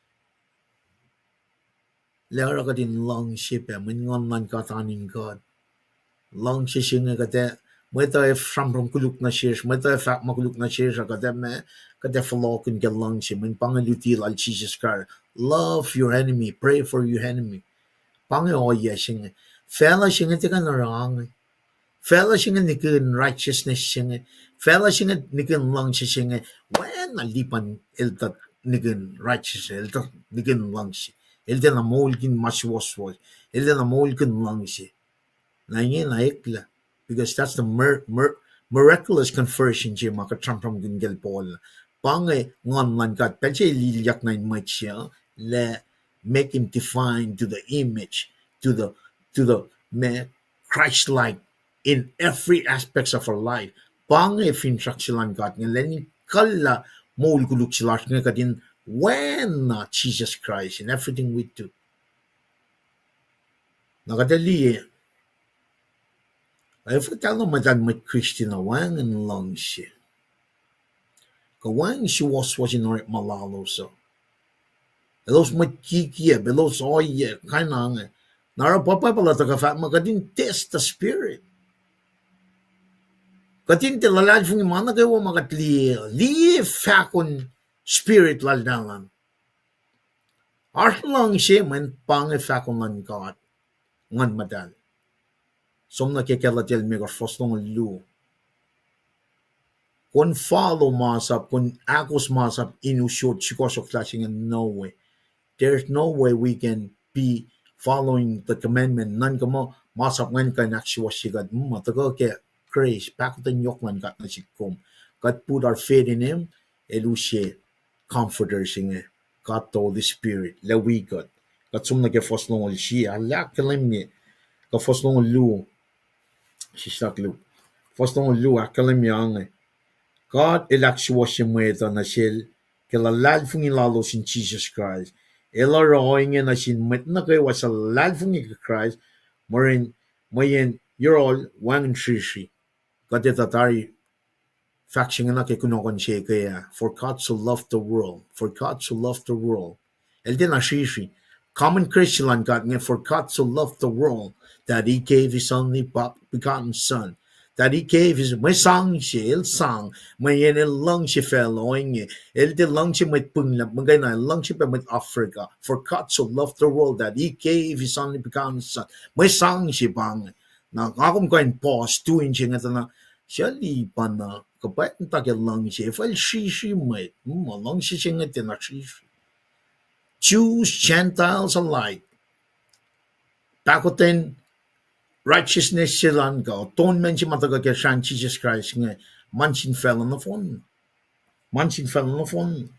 lah oruh kuht in luhngse pac mweyen nguhn luhn God an in kuht. Luhngse se inge kuht ac, mwet uh ac sramsram koluk nuh sesr, mwet uh ac fahk ma koluk nuh sesr, kuht ac ma, kuht ac fohlohkihn ke luhngse, mweyen pa inge luti lal Jesus Christ. Love your enemy, pray for your enemy. Pa inge ohiyac se inge. Facluh se inge tiac kuh in oruh inge. Facluh se inge nihkihn righteousness se inge. Facluh se inge nihkihn luhngse se inge. Wacna lipan el tuh nihkihn righteousness, el tuh nihkihn luhngse. El tiacna moulkihn ma suwohswohs. El tiacna moulkihn luhngse. Na ingena eklac. Because that's the mir-, mir-, miraculous conversion se ma kuht sramsramkihn kacl Paul. Pa inge nguhn luhn God. Pacl se el ilyak nuh in mwet se, lah make him define to the image, to the, to the, ma, Christ-like in every aspects of our life. Pa inge finsrak se luhn God inge, lwen in kuhllah moul koluk se lasr inge kuht in wacna Jesus Christ in everything we do. Na kuht ac liye, efuh tahl mwet an mwet Christian uh wacngihn luhngse, kuh wacngihn suwohswohs in orekma lalos uh. Elos mwet kikiacp, elos ohiyac, kain inge. Na oruh pa Bible uh tuhkuh fahk muh kuht in test the spirit. Kuht in tiac luhlahlfongi ma nuh kwewa ma kuht liye, liye fahkon spirit lal tahl an. Oasr luhngse mweyen pa inge fahkon luhn God, Nguhn Muhtahl. Som nuh ke Galatia limekohsr, fuhs longoul luo. Kom follow masap, kom ahkos masap in usot sukohsohk lah se inge, no way. There's no way we can be following the commandment. Nuhnkuh muh masap ingacn kuh in ahksuwohsye kuht, ma tuhkuh ke grace, pahkotwen yohk luhn God nuh sihk kom. Kuht put our faith in him, el use Comforter se inge, God the Holy Spirit, lah wi kuht. Kuht som nuh ke fuhs longoul sie, arlac ahkkahlwemye, kuh fuhs longoul luo, sislah luo. Fuhs longoul luo ahkkahlwemye inge, God el ahksuwohsye mwet uh nuh sel ke luhlahlfongi lalos in Jisus Kraist. El oruh ohinge nuh sin mwet nuh kwewa suc luhlahlfongi ke Kraist, mweyen, mweyen yohrohl wacngihn srihsrihk. Kuht etuh tari fahk se inge na ke kunohkohn se ke ah, For God so loved the world, for God so loved the world. El tiacna srihsrihk. Common Christian luhn God inge, For God so loved the world that he gave his only begotten Son, that he gave his, mwe sang se, el sang, mweyen el luhngse facluh ohinge, el tiac luhngse mwet pweng lah muhkwena, el luhngse pac mwet Africa. For God so loved the world that he gave his only begotten Son. Mwe sang se pa inge. Na nga kom kuh in pause, tui se inge tuh na, suli pa na, kuh pa in ta ke luhngse, efuh el srihsrihk mwet, ma luhngse se inge tiacna srihsrihk. Jews, Gentiles alike. Pahkotwen righteousness se luhn God, atonement se ma tuhkuh ke srahn Jisus Kraist inge, ma nuh sin facluh nohfohn. Ma nuh sin facluh nohfohn.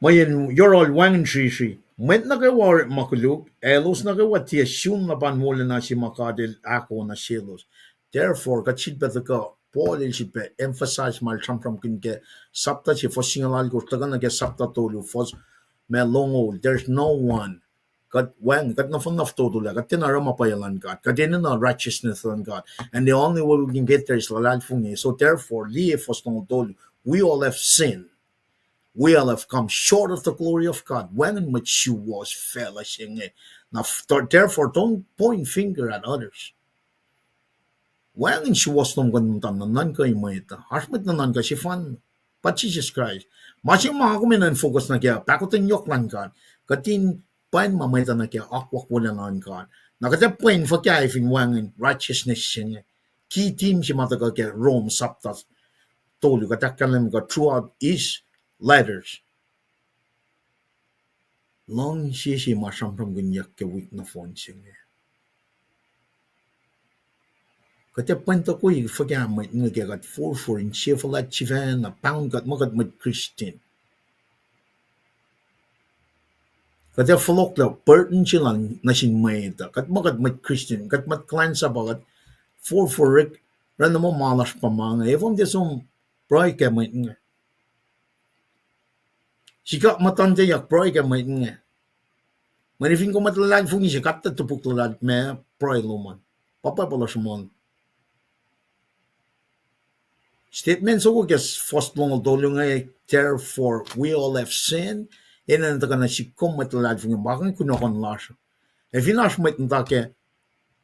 Mweyen yohrohl wacngihn srihsrihk. Mwet nuh kwewa orekma koluk, elos nuh kwewa tiac sun luhpan wolacna se ma God el ahko nuh selos. Therefore, kuht sifilpac tuhkuh, Paul el sifilpac emphasize ma el sramsramkihn ke sapta se, fuhs singucul alkosr, tuhkuh nuh ke sapta tolu, fuhs ma longoul, there's no one. Kuht wacng, kuht nohfohn na fototo lah kuht tiacna oruh ma pwacye luhn God. Kuht enenuh righteousness luhn God. And the only way we can get there is luhlahlfongi. So therefore, liye fuhs longoul tolu, we all have sinned. We all have come short of the glory of God. Wacngihn mwet suwohs facluh se inge. Na f-, therefore, don't point finger at others. Wacngihn suwohs lom kuh in muhta nuhnuhnkuh mwet uh. Oasr mwet nuhnuhnkuh sefanna. Pa Jisus Kraist. Ma se ma kom enenuh in focus nuh kac, pahkotwen yohk luhn God. Kuht in pwen ma mwet uh nuh ke akwuck wolacna luhn God. Na kuht ac pwen fuhkah fin wacngihn righteousness se inge. Key theme se ma tuhkuh ke Rome sapta tolu, kuht ahkkahlwemye kuh throughout his letters. Luhngse se ma sramsramkihnyuck ke wik nohfohn se inge. Kuht ac pwen tokoi fuhkah mwet inge ke kuht forfor insefuhlaht sifacna, pahngon kuht ma kuht mwet Christian. Kuht ac fohlohklah burden se lal nuh sin mwet uh, kuht ma kuht mwet Christian, kuht mwet kuhlwacnsap uh, kuht forfor orek, oruh na muh ma lasr pa ma inge, efuh tiac som pruhe ke mwet inge. Sikyak muhtuhnteyuck pruhe ke mwet inge. Mweyen fin kom mwet luhlahlfongi se, kuht tuh topuk luhlahp ma pruhe lom an. Pa pwacye pa lasr mol. Statement soko ke fuhs longoul tolu inge, therefore we all have sinned, enenuh tuhkuh nuh sik kom mwet luhlahlfongi, ma inge kunohkohn lasr. Ac fin oasr mwet muhta ke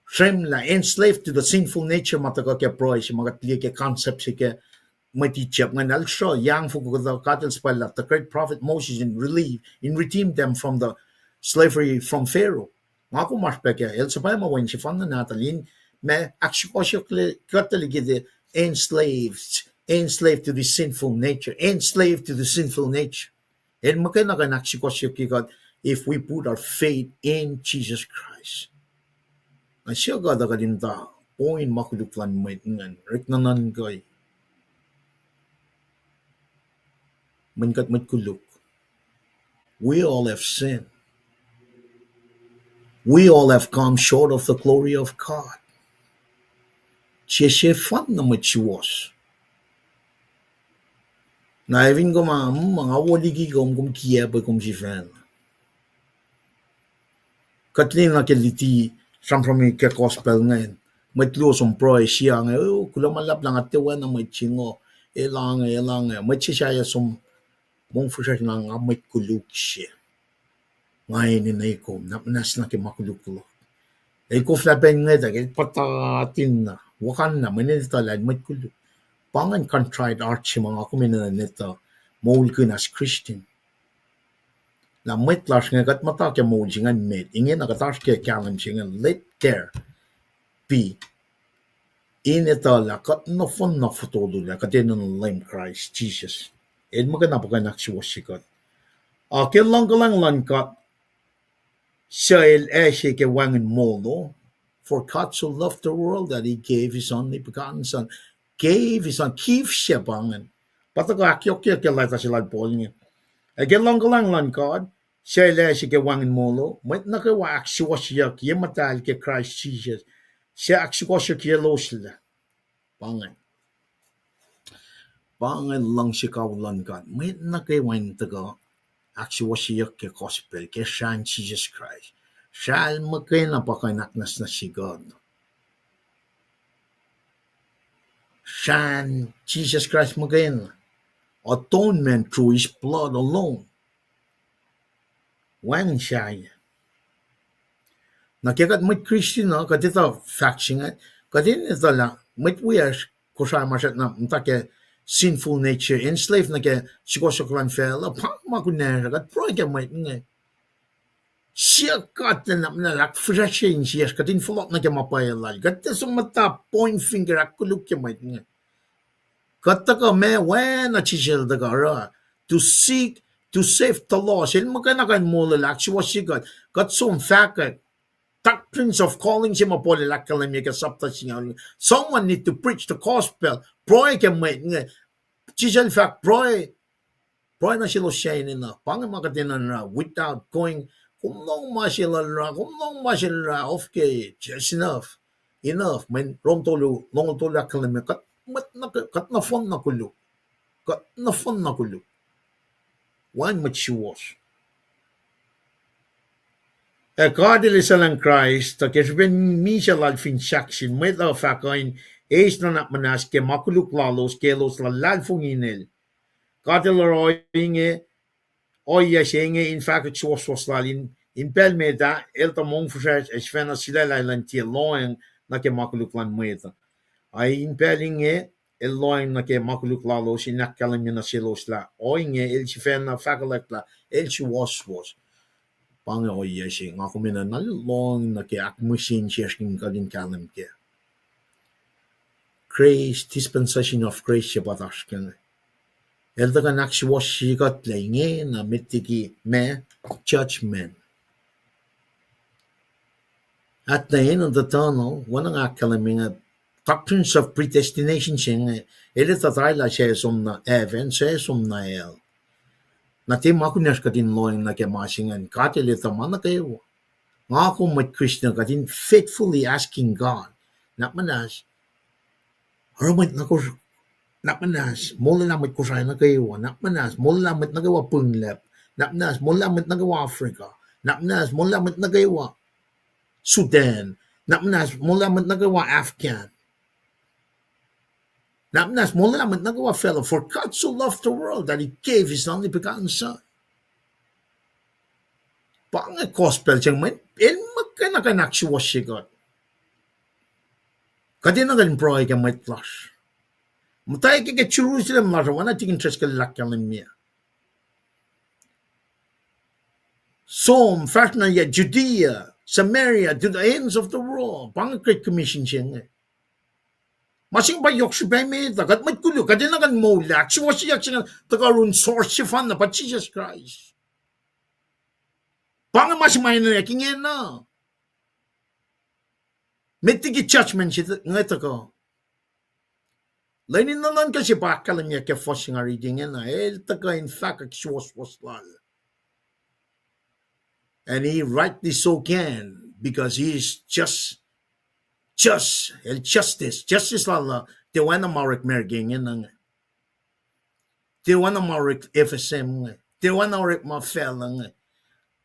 sremlah, enslaved to the sinful nature, ma tuhkuh ke pruhe se ma kuht liye ke concept se ke mwet Egypt ingacn, el sruh yangfoko kuhtuh, God el suhpwaclah the great prophet Moses in relief, in redeem them from the slavery from Pharaoh. Nga kom oasr pac ke, el suhpwacma wen sefanna nahtuhl in ma ahksukohsohkye kuht tuh liki the enslaved, enslaved to the sinful nature, enslaved to the sinful nature. El muhkwena kuh in ahksukohsohkye kuht if we put our faith in Jesus Christ. Na siyuck kuht uh kuht in muhta point ma koluk luhn mwet ingacn, orek nuhnuhnkuh. Mweyen kuht mwet koluk. We all have sinned. We all have come short of the glory of God. Sie sefanna mwet suwohs. Na fin kom, mm, nga wo liki kom, kom kiyac pac kom sifacna. Kuht lwen nuh ke luti sramsram ke gospel ingacn. Mwet luo som pruhe siange, o, kuloh ma luhlahp lah nga tiac oacna mwet singucul, elange, elange. Mwet se sahyac som mongfihsrwacsr na nga mwet koluk se. Nga enenuh kom, na muhnahs nuh ke ma koluk luhk. El koflah pacl ngwet ah, el puhtatinna, wokanna, mweyen el etuh lah el mwet koluk. Pa ingacn contrite heart se ma nga kom enenuh in etuh, moulkihn as Christian. Lah mwet lasr inge kuht muhta ke moul se ingacn met, ingena kuht oasr ke kahlwem se inge, let there be. In etuh lah kuht nohfohn na fototolac, kuht enenuh Leum Kraist Jisus. El muhkwena pa kuh in ahksuwohsye kuht. Ac ke luhngkuhlwacng luhn God, suc el acse ke wacngihn molo, for God so loved the world that he gave his only begotten Son. Gave his son, give se pa ingacn. Pa tuhkuh ahkyohkye ke leta se lal Paul inge. Ac ke luhngkuhlwacng luhn God, suc el acse ke wacngihn molo, mwet nuh kwewa ahksuwohsyeyuck ye muhtahl ke Kraist Jisus, suc ahksukohsyuckyacloslah. Pa ingacn. Pa ingacn luhngse kawihl luhn God. Mwet nuh kwewa in tuhkuh ahksuwohsyeyuck ke gospel, ke srahn Jisus Kraist. Srah el muhkwena pa kuh in ahknwacsnwacsye kuht. Srahn Jisus Kraist muhkwena. Atonement through his blood alone. Wacngihn sahyac. Na ke kuht mwet Christian uh, kuht etuh fahk se inge, kuht in etuh lah mwet wiyacsr Kosrae ma srackna muhta ke sinful nature, enslaved nuh ke sukohsohk luhn facluh, pa ma kunacsr, kuht pruhe ke mwet inge. Siyuck God lah na muhnahs ahkfihsracsrye insiyacsr, kuht in fohlohk nuh ke ma pwacye lal. Kuht tiac som muhta point finger ahkkolukye mwet inge. Kuht tuhkuh ma oacna Jisus el tuhkuh oruh, to seek, to save the lost. El muhkwena kuh in molwelah, ahksuwohsye kuht. Kuht som fahkwack doctrines of calling se ma Paul el ahkkahlwemye ke sapta singucul. Someone need to preach the gospel. Pruhe ke mwet inge. Jisus el fahk pruhe, pruhe nuh selos suc enenuh. Pa inge ma kuht enenuh in oruh without going, kom lohng ma se lal oruh, kom lohng ma se lal oruh, okay, just enough. enough, mweyen Rom tolu, longoul tolu ahkkahlwemye, kuht mwet nuh, kuht nohfohn na koluk. Kuht nohfohn na koluk. Wacngihn mwet suwohs. Ac God El esahlwacng Kraist, tuh ke srihpen misac Lal fin sahk sel, mwet uh fah kuh in eis nuhnak muhnahs ke ma koluk lalos ke elos luhlahlfongi in El. God El oruh ohinge, ohiyac se inge in fahkwack suwohswohs Lal in, in pacl met ah, El tuh mongfihsrwacsr ac sifacna sulaclah elan tiac lohacng nuh ke ma koluk luhn mwet uh. Ac in pacl inge, El lohacng nuh ke ma koluk lalos in ahkkahlwemye nuh selos lah ohinge El sifacna fahkwelihk lah El suwohswohs. Pa inge ohiyac se nga kom enenuh na lohacng nuh ke ahkmihsye in sesr in kuht in kahlwem kac. Grace, dispensation of grace se pa oasr kac inge. El tuhkuh in ahksuwohsye kuht lah ingena met liki ma, judgment. At the end of the tunnel, oacna nga ahkkahlwemye inge, doctrines of predestination se inge, el etuh tari lah suc som nuh heaven, suc som nuh hell. Na tiac ma kunacsr kuht in lohacng nuh ke ma se ingacn, God El etuh ma nuh kwewa. Nga kom mwet Christian kuht in faithfully asking God, nuhnak muhnahs, oruh mwet nuh Kos-, nuhnak muhnahs, molwelah mwet Kosrae nuh kwewa, nuhnak muhnahs, molwelah mwet nuh kwewa Pwnglap, nuhnak muhnahs, molwelah mwet nuh kwewa Africa, nuhnak muhnahs, molwelah mwet nuh kwewa Sudan, nuhnak muhnahs, molwelah mwet nuh kwewa Afghan. Nuhnak muhnahs, molwelah mwet nuh kwewa facluh, for God so loved the world that He gave His only begotten Son. Pa inge gospel se inge, el muhkwena kuh in ahksuwohsye kuht. Kuht enenuh kuh in pruhe ke mwet lasr. Muhta ke, ke Jerusalem lasr uh, oacna Tikin Driscoll el ahkkahlwemye, som fahsr nuh yac Judea, Samaria, to the ends of the world. Pa inge Great Commission se inge. Ma se inge pa yohk srihpac met uh, kuht mwet koluk, kuht enenuh kuh in moul, ahksuwohsyeyuck se inge tuhkuh yurin source sefanna pa Jisus Kraist. Pa inge ma se ma enenweyuck ingena. Met liki judgment se inge tuhkuh. Lwen in nuhnuhnkuh se pa ahkkahlwemye ke fuhs se nga riti ingena, El tuhkuh in fahkwack suwohswohs Lal. And He rightly so can, because He is just, just, El justice, justice Lal uh, tiac oacna ma orek America ingena inge. Tiac oacna ma orek F S M inge. Tiac oacna orek ma facluh inge.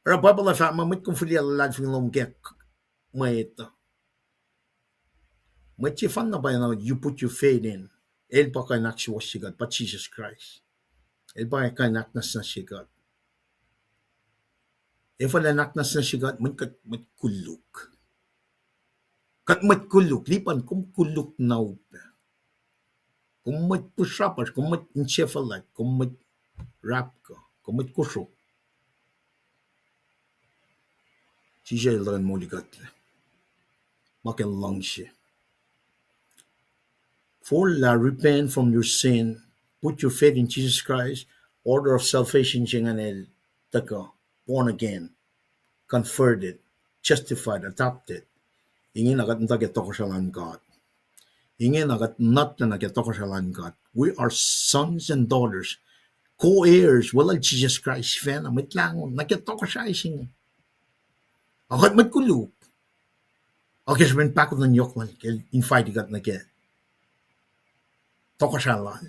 Oruh Bible uh fahk muh mwet kom fihliyac luhlahlfongi lom ke mwet uh. Mwet sefanna pwacye na you put your faith in, el pa kuh in ahksuwohsye kuht, pa Jisus Kraist. El pa kuh in ahknwacsnwacsye kuht. Efuh El ahknwacsnwacsye kuht? Mweyen kuht mwet koluk. Kuht mwet koluk, Lipan, kom koluk na upac. Kom mwet pihsrapasr, kom mwet insefuhlaht, kom mwet rapkuh, kom mwet kosro. Jisus El luhn molikuhtlac. Ma ke luhngse forlah, repent from your sin, put your faith in Jesus Christ, order of salvation se ingacn el tuhkuh, born again, converted, justified, adopted. Ingena kuht muhta ke tohkohsrahi luhn God. Ingena kuht nuhtlacna ke tohkohsrahi luhn God. We are sons and daughters, co-heirs weluhl Jisus Kraist sifacna, Mwet Lahngo, nuh ke tohkohsrahi se inge. Ac kuht mwet koluk. Ac ke srihpen pahkotwen yohk Lal, ke El invite kuht nuh ke tohkohsrahi Lal,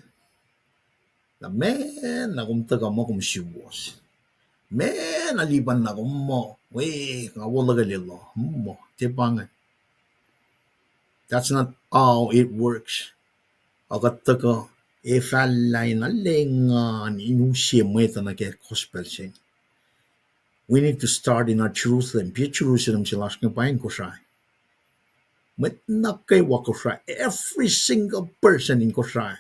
na meac na kom tuhkuh muh kom suwohs? Meac na Lipan na kom muh, we, nga wo luhkelel uh, muh tiac pa ingacn. That's not how it works. Ac kuht tuhkuh, ac fahlah in arulacna engan in use mwet uh nuh ke gospel se inge. We need to start in our Jerusalem. Piac Jerusalem se lasr inge pa in Kosrae. Mwet nuh kwewa Kosrae, every single person in Kosrae.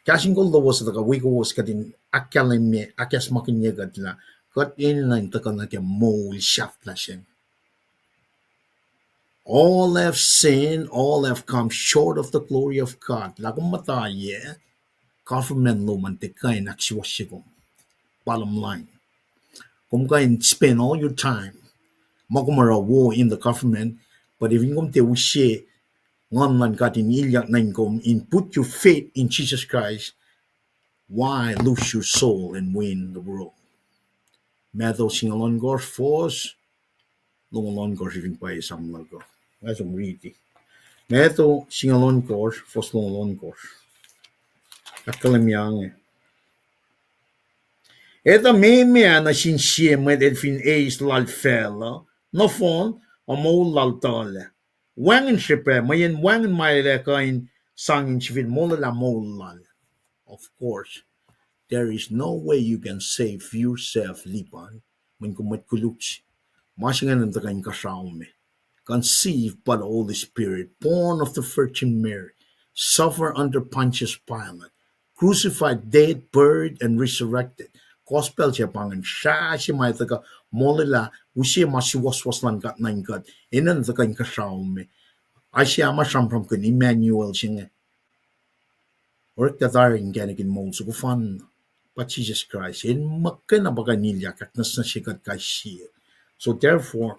Kahs in kol lowos uh tuhkuh wi kowos kuht in ahkkahlwemye, ahkacsmakihnye kuht lah kuht enenuh in tuhkuh nuh ke moul sahflah se inge. All have sinned, all have come short of the glory of God. Lah kom muhta yac, government lom an tiac kuh in ahksuwohsye kom. Bottom line. Kom kuh in spend all your time ma kom oruh wo in the government, but fin kom tiac use Nguhn luhn God in ilyak nuh in kom in put your faith in Jesus Christ, why lose your soul and win the world? Matthew singucul ohnkohsr, fuhs longoul ohnkohsr, fin pwacye esam luhk uh, nga som riti. Matthew singucul ohnkohsr, fuhs longoul ohnkohsr. Ahkkahlwemye inge. Etuh memeac nuh sin sie mwet el fin eis lal facluh, nohfohn, ac moul lal tuhlac? Wacngihn srihpac, mweyen wacngihn ma el ac kuh in sang in sifil molwelah moul lal. Of course, there is no way you can save yourself, Lipan, mweyen kom mwet koluk. Ma se ingacn tuhkuh inkuhsrao me. Conceived by the Holy Spirit, born of the Virgin Mary, suffer under Pontius Pilate, crucified, dead, buried, and resurrected. Gospel se pa ingacn, srah se ma tuhkuh molwelah, use ma suwohswohs luhn God nuh in kuht, enenuh tuhkuh inkuhsrao me. Isaiah ma sramsramkihn Emmanuel se inge. Orek tuh tari inkacnek in moul soko fanna, pa Jisus Kraist. El muhkwena pa kuh in ilyak, ahknwacsnwacsye kuht kais sie. So therefore,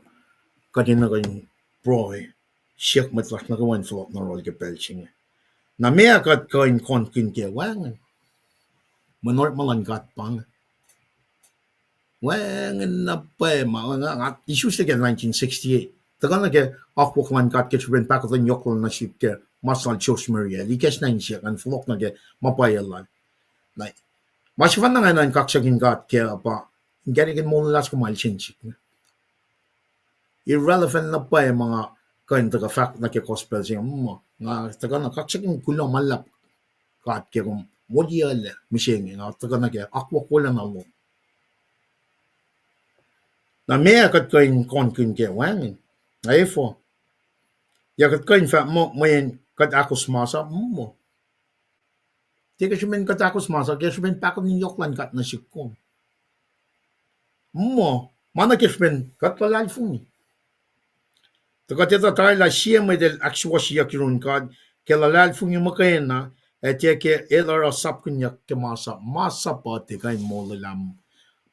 kuht enenuh kuh in pruhe, siyuck mwet lasr nuh kwewa in fohlohk nuh yohrohl ke pacl se inge. Na meac kuht kuh in kohnkihn kac? Wacngihn. Mweyen orekma luhn God pa inge. Wacngihn na pwacye ma, nga, nga isuslac ke nineteen sixty-eight. Tuhkuh nuh ke akwuck luhn God ke srihpen pahkotwen yohk lal nuh sihk ke mas lal Joseph Smith el ikacslah insiyuck an fohlohk nuh ke ma pwacye lal. Na, ma sefanna nga enenuh in kaksakihn God kac uh pa, inkacnek in moul lasr kom alu sin sihk. Irrelevant na pwacye ma nga kuh in tuhkuh fahk nuh ke gospel se inge, muh, nga tuhkuh na kaksakihn kuloh ma luhlahp God ke kom moliyuclac mihsenge, nga tuhkuh nuh ke akwuck wolacna lom. Na meac kuht kuh in kohnkihn kac? Wacngihn. Na efuh? Yac kuht kuh in fahk muh mweyen kuht ahkos masap? Muh. Tiac ke srihpen kuht ahkos masap, ke srihpen pahkotwen yohk luhn God nuh sihk kom. Muh, ma na ke srihpen kuht luhlahlfongi. Tuh kuht etuh tari lah sie mwet el ahksuwohsyeyuck yurin God ke luhlahlfongi muhkwena, ac tiac ke el oruh sapkihnyuck ke masap. Masap uh tiac kuh in molwelah.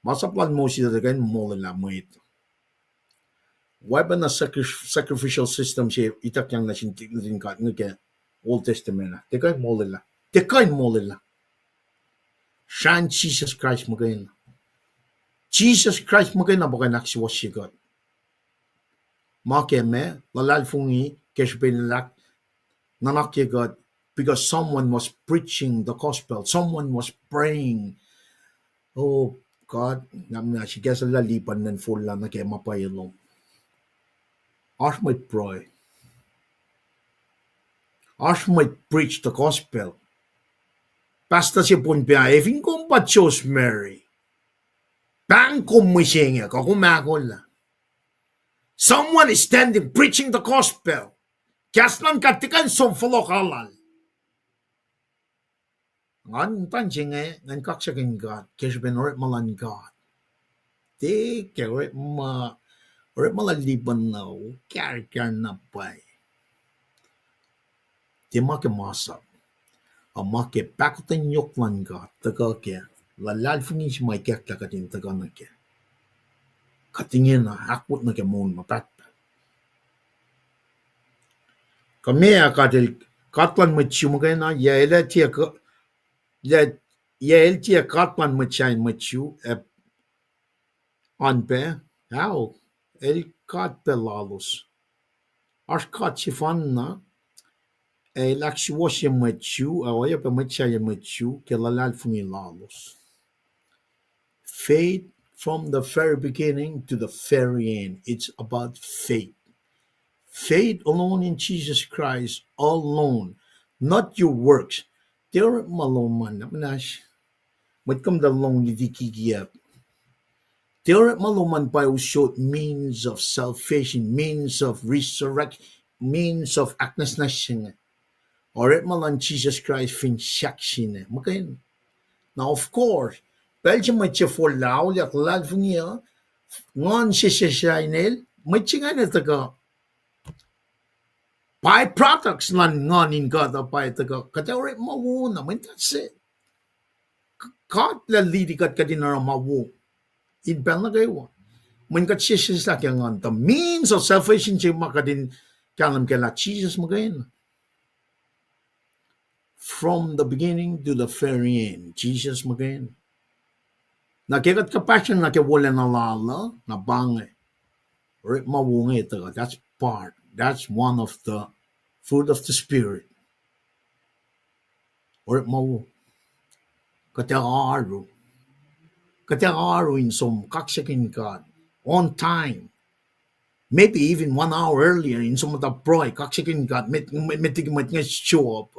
Masap lal Moses uh tiac kuh in molwelah mwet. Weapon of sacri-, sacrificial system se ituckyang nuh sin, nuh sin God inge ke Old Testament ah. Tiac kuh in molwelah. Tiac kuh in molwelah. Srahn Jisus Kraist muhkwena. Jisus Kraist muhkwena pa kuh in ahksuwohsye kuht. Ma ke ma, luhlahlfongi ke srihpen el ahk-, nuhnak ke kuht, because someone was preaching the gospel, someone was praying. Oh God, na ma sikyak lah Lipan in forlah nuh ke ma pwacye lom. Oasr mwet pruhe. Oasr mwet preach the gospel. Pastor se pon pac, efin kom pa Joseph Mary, pahng kom mihsenge, kuh kom ahkolah. Someone is standing preaching the gospel. Kahs luhn God tiac kuh in som fohlohk lal. Ngan muhta se inge, ngan kaksakihn God ke srihpen orekma luhn God. Tiac ke orekma, orekma lal Lipan uh, kahrkahr na pwacye. Tiac ma ke masap, a ma ke pahkotwen yohk luhn God tuhkuh kac, luhlahlfongi se ma ikacklah kuht in tuhkuh nuh kac. Kuht ingena ahkwot nuh ke moul ma pahtpaht. Kuh meac God el, God luhn mwet Jew muhkwena, yac el tiac, yac el tiac God luhn mwet sahyacn mwet Jew, ac oan pac, ao, el God pac lalos. Oasr God sefanna, ac el ahksuwohsye mwet Jew, ac oacyacpac mwet sahyacn mwet Jew ke luhlahlfongi lalos. Faith from the very beginning to the very end. It's about faith. Faith alone in Jesus Christ alone, not your works. Tiac orekma lom an, na muhnahs. Mwet kom tuh lohng liki kiyap. Tiac orekma lom an pa us sot means of salvation, means of resurrection, means of ahknwacsnwacs se inge. Orekma luhn Jisus Kraist fin sahk sine. Muhkwena. Now, of course, pacl se mwet se forlah, auliyak, luhlahlfongi uh, nguhn sesseslah inel, mwet se ingacn tuhkuh by-products luhn nguhn in God uh pa tuhkuh, kuht ac orekma wo na, mweyen that's it. God El liti kuht, kuht in oruh ma wo in pacl nuh kwewa. Mweyen kuht sesseslah ke nguhn, the means of salvation se ma kuht in kahlwem kac lah Jisus muhkwena. From the beginning to the very end, Jisus muhkwena. Na ke kuht kuhpahsrye nuh ke wolacna lal uh, na pa inge, orekma wo inge tuhkuh, that's part, that's one of the Fruit of the Spirit. Orekma wo. Kuht ac oaru. Kuht ac oaru in som kaksakihn God. On time. Maybe even one hour earlier, in som muhta pruhe, kaksakihn God, met, met, met liki mwet inge sruoh.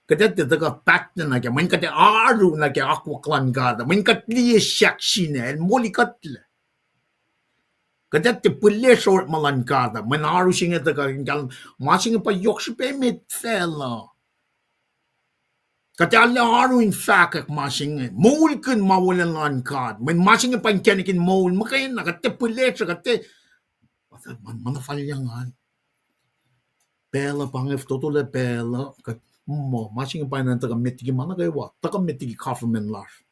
Kuht ac tiac tuhkuh pahtlac nuh kac, mweyen kuht ac oaru nuh ke akwuck luhn God, mweyen kuht liye siyuck se inge, el molikuhtlac. Kuht ac tiac pihlesruh orekma luhn God, mweyen oaru se inge tuhkuh in kahl, ma se inge pa yohk srihpac emet facluh. Kuht ac oaru in fahkwack ma se inge, moulkihn ma wolacna luhn God, mweyen ma se inge pa inkacnek in moul muhkwena, kuht tiac pihlesruh, kuht tiac, ma, ma na fal yang an. Pacl uh pa inge, fototo lah pacl uh, kuht muh, ma se inge pa enenuh in tuhkuh met liki ma nuh kwewa, tuhkuh met liki government lasr.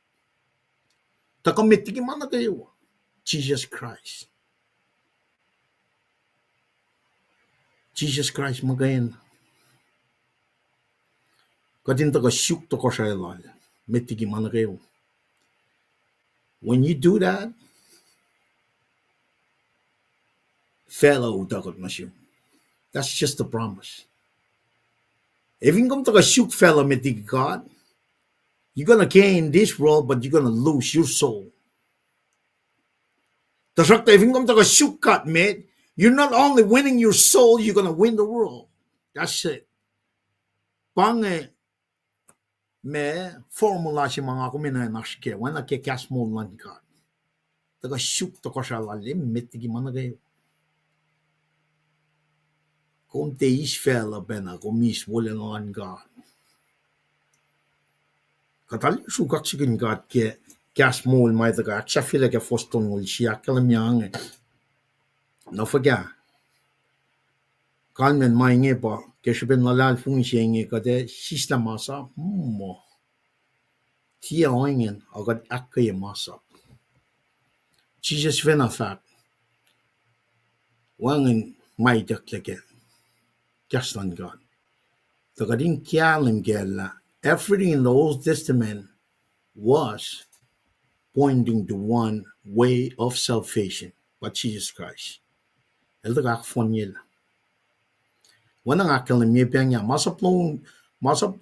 Tuhkuh met liki ma nuh kwewa. Jisus Kraist. Jisus Kraist muhkwena. Kuht in tuhkuh suk tohkohsrahi lal met liki ma nuh kwewa. When you do that, facluh utuckuh nuh sum. That's just the promise. Fin kom tuhkuh suk facluh met liki God, you're gonna gain this world, but you're gonna lose your soul. Tuhsruhktuh fin kom tuhkuh suk God met, you're not only winning your soul, you're gonna win the world. That's it. Pa inge ma formula se ma nga kom enenuh in oasr kac, oacna ke kahs moul luhn God. Tuhkuh suk tohkohsrahi lal met liki ma nuh kwewa. Kom tiac eis facluh pacna, kom eis wolacna luhn God. Kuht arlac sruhk kaksakihn God ke kahs moul ma tuhkuh ahksahfyelah ke fuhs tolngoul se ahkkahlwemye inge. Na fuhkah? Kalmacn ma inge pa, ke srihpen luhlahlfongi se inge kuht ac sislah masap, muh, tiac ohinge, a kuht ahkkweye masap. Jisus sifacna fahk, wacngihn ma itucklac ke kahs luhn God. Tuh kuht in kahlwem kac lah everything in the Old Testament was pointing to one way of salvation, pa Jisus Kraist. El tuhkuh ahkfohnyelah. Oacna nga ahkkahlwemye pacng ah, masap long, masap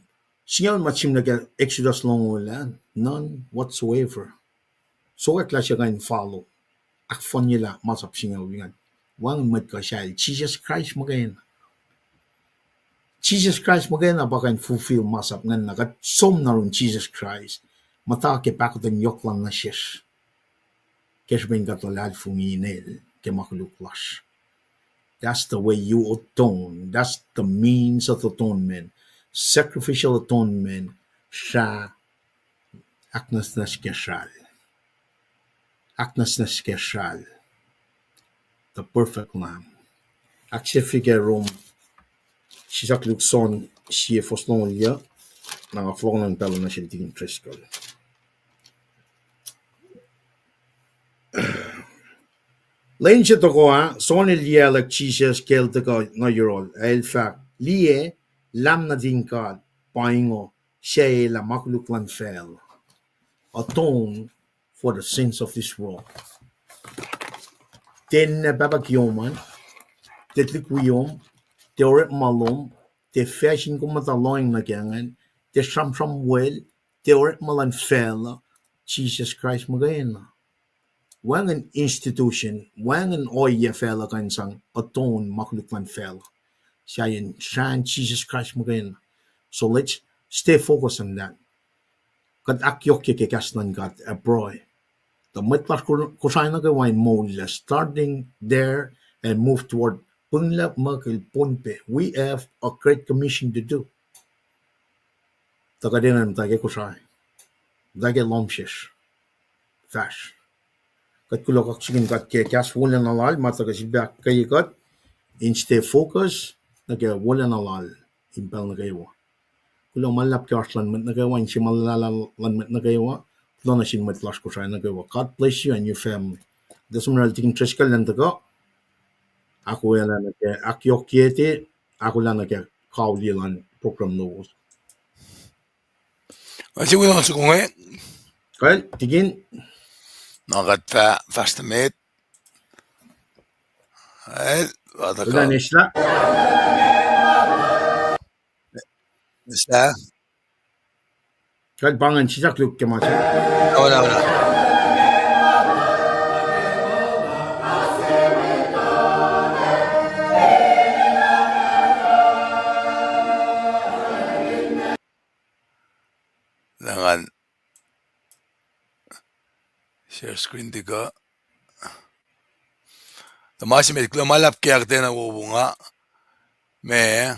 singucul ma sihmlac ke Exodus longoul ah, none whatsoever. Sokwack lah suc kuh in follow, ahkfohnyelah masap singucul ingacn. Wacngihn mwet kuh sahyac, Jisus Kraist muhkwena. Jisus Kraist muhkwena pa kuh in fulfill masap ingacn, na kuht som na yurin Jisus Kraist, muhta ke pahkotwen yohk lal nuh sesr. Ke srihpen kuht luhlahlfongi inel ke ma koluk lasr. That's the way you atone. That's the means of atonement. Sacrificial atonement. Sra ahknwacsnwacs ke sral. Ahknwacsnwacs ke sral. The perfect lamb. Ahksahfye ke Rom, sislah luhk John sie fuhs longoul yuh, na nga fohlohk nuh in pacl nuh sel tikin Driscoll. Lwen se tohkoh ah, John el liyacack Jisus ke el tuhkuh nuh yohrohl, ac el fahk, liye, Lam nuhtin God, pa ingoh, suc elah ma koluk luhn facluh. Atone for the sins of this world. Tiacna pahpah kiyom an, tiac tuhlihk wiyom, tiac orekma lom, tiac facsin kom muhta lohacng nuh kac ingacn, tiac sramsram wel, tiac orekma luhn facluh, Jisus Kraist muhkwena. Wacngihn institution, wacngihn ohiyac facluh kuh in sang atone ma koluk luhn facluh. Sahyacn srahn Jisus Kraist muhkwena. So let's stay focused on that. Kuht ahkyohkye ke kahs luhn God ac pruhe. Tuh mwet lasr Kosrae nuh kwewa in moul lah, starting there and move toward Punglah, Mukul, Pohnpei. We have a great commission to do. Tuh kuht enenuh muhta ke Kosrae, muhta ke lohm sesr, fahsr. Kuht kuloh kaksakihn God ke kahs wolacna lal ma tuhkuh sifilpac ahkkweye kuht in stay focus nuh ke wolacna lal in pacl nuh kwewa. Kuloh ma luhlahp ke oasr luhn mwet nuh kwewa, inse ma luhlahp luhn mwet nuh kwewa, kuloh nuh sin mwet lasr Kosrae nuh kwewa. God bless you and your family. Tuh som rel tikin Driscoll elan tuhkuh ahkolah nuh ke ahkyohkye te, ahkolah nuh ke kauli luhn program lowos. Nga se wi na soko nge. Kal, tikin. Na kuht fah fahsr tuh met. El, kuht ac eslah. Sah? Kuht pa ingacn sisakluhk ke ma se. Ola, ola. Lah ngan share screen tikuh. Tuh ma se met, kuloh ma luhlahp ke ahkuhtweyac na wowo nga, ma,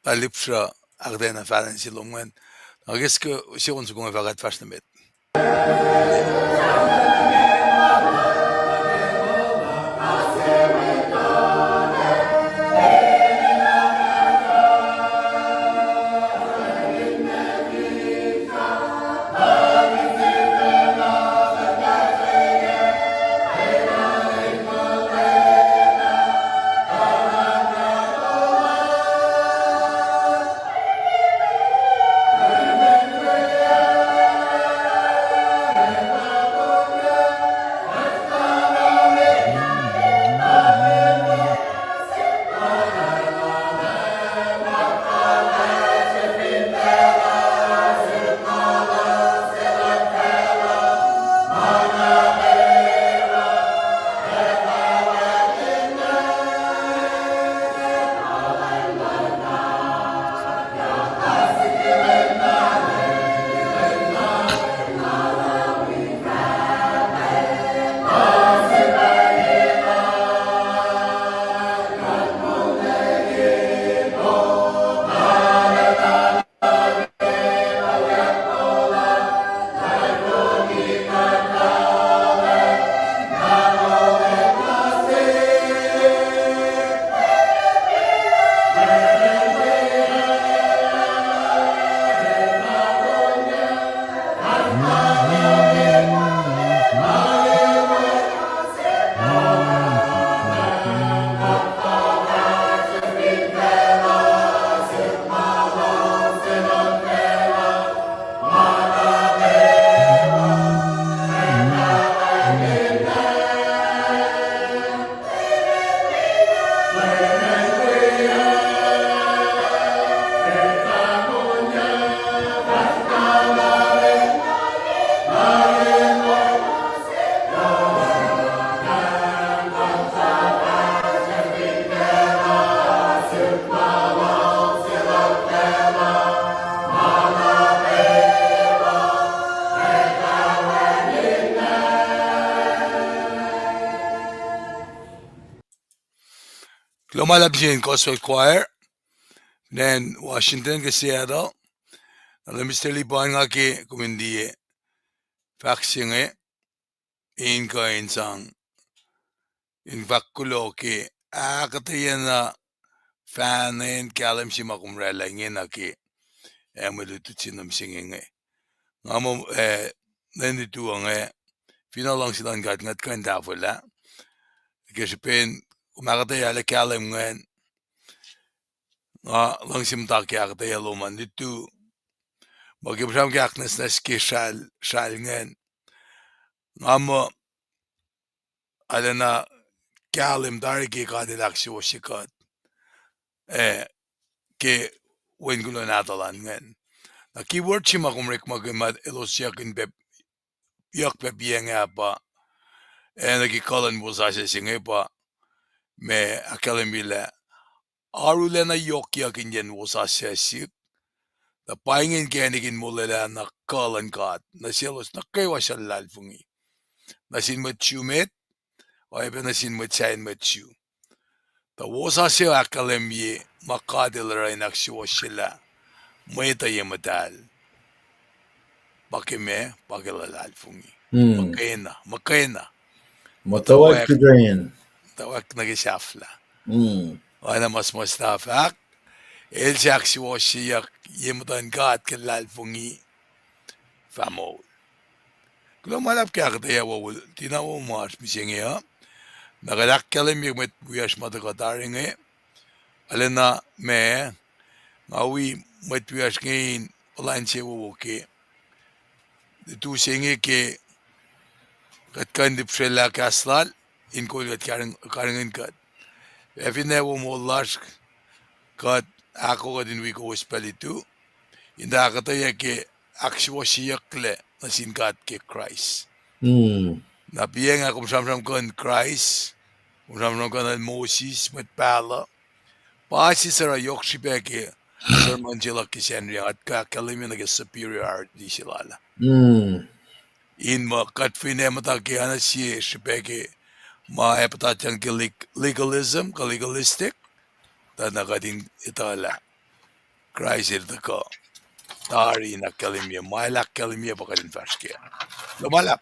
tuh lihpsruh ahkuhtweyac na fahlen se lom ingacn. Nga ke srihke, se on soko nga fahk kuht fahsr nuh met. Kuloh ma luhlahp nuh sin Gospel Choir, fin acn Washington ke Seattle. Na Mister Lipan, nga ke kom in liye fahk se inge, in kuh in sang in fahk kuloh ke ahkuhtweyac na fahnen kahlwem se ma kom oraclah ingena ke, eh, mwe lutlut se nuh mihsenge inge. Nga muh, eh, lwen lutu uh inge, finne luhngse luhn God, nga kuh in tahfwelah. Ke srihpen kom ahkuhtweyac lah kahlwem ingacn, nga luhngse muhta ke ahkuhtweyac lom an lutu. Ma ke puhsram ke ahknwacsnwacs ke sral, sral ingacn, nga muh arulacna kahlwem tari ke God El ahksuwohsye kuht, eh, ke wen kuloh nahtuhl an ingacn. Na keyword se ma kom orekmakihn ma elos yuck in pap-, yuck pac piyacng ah pa, eh, nuh ke kuh luhn wosasuc se inge pa, ma ahkkahlwemye lah arulacna yohkyak in yen wosasuc sihk, tuh pa ingacn inkacnek in molwelah na kuh luhn God nuh selos nuh kwewa suc luhlahlfongi, nuh sin mwet Jew met, oacyacpac nuh sin mwet sahyacn mwet Jew. Tuh wosasuc ahkkahlwemye ma God El oruh in ahksuwohsyelah mwet uh ye muhtahl, pa ke ma, pa ke luhlahlfongi. Muhkwena, muhkwena. Muhtwacwacack, muhtwacwacack nuh ke sahflah. Oacna ma suhmuhslah fahk, el suc ahksuwohsyeyuck ye muhtuhn God ke luhlahlfongi fah moul. Kuloh ma luhlahp ke ahkuhtweyac wowo, tina wo ma oasr mihsenge uh. Na kuht ahkkahlwemye mwet wiyacsr ma tuhkuh tari inge. Arulacna ma, nga wi mwet wiyacsr inge in puhlan se wowo ke lutu se inge ke kuht kuh in lihpsrwelah kahs lal in kol kuht, karihngihn kuht. Ac finne wo moul lasr, kuht ahko kuht in wi kowos pac lutu. In tuh ahkuhtweyac ke ahksuwohsyeyucklac nuh sin God ke Kraist. Na piacng ah kom sramsram kuh in Kraist, kom sramsram kuh in Moses, mwet pahluh. Pa sie suc oruh yohk srihpac ke sermon se luhk ke Sacnri ah, kuht kuh ahkkahlwemye nuh ke superiority se lal ah. In muh kuht fin ac muhta ke oacna sie srihpac ke ma ac puhtatyang ke leg-, legalism, kuh legalistic, tuh na kuht in etuh lah Kraist el tuhkuh tari in ahkkahlwemye ma el ahkkahlwemye pa kuht in fahsr kac. Kuloh ma luhlahp.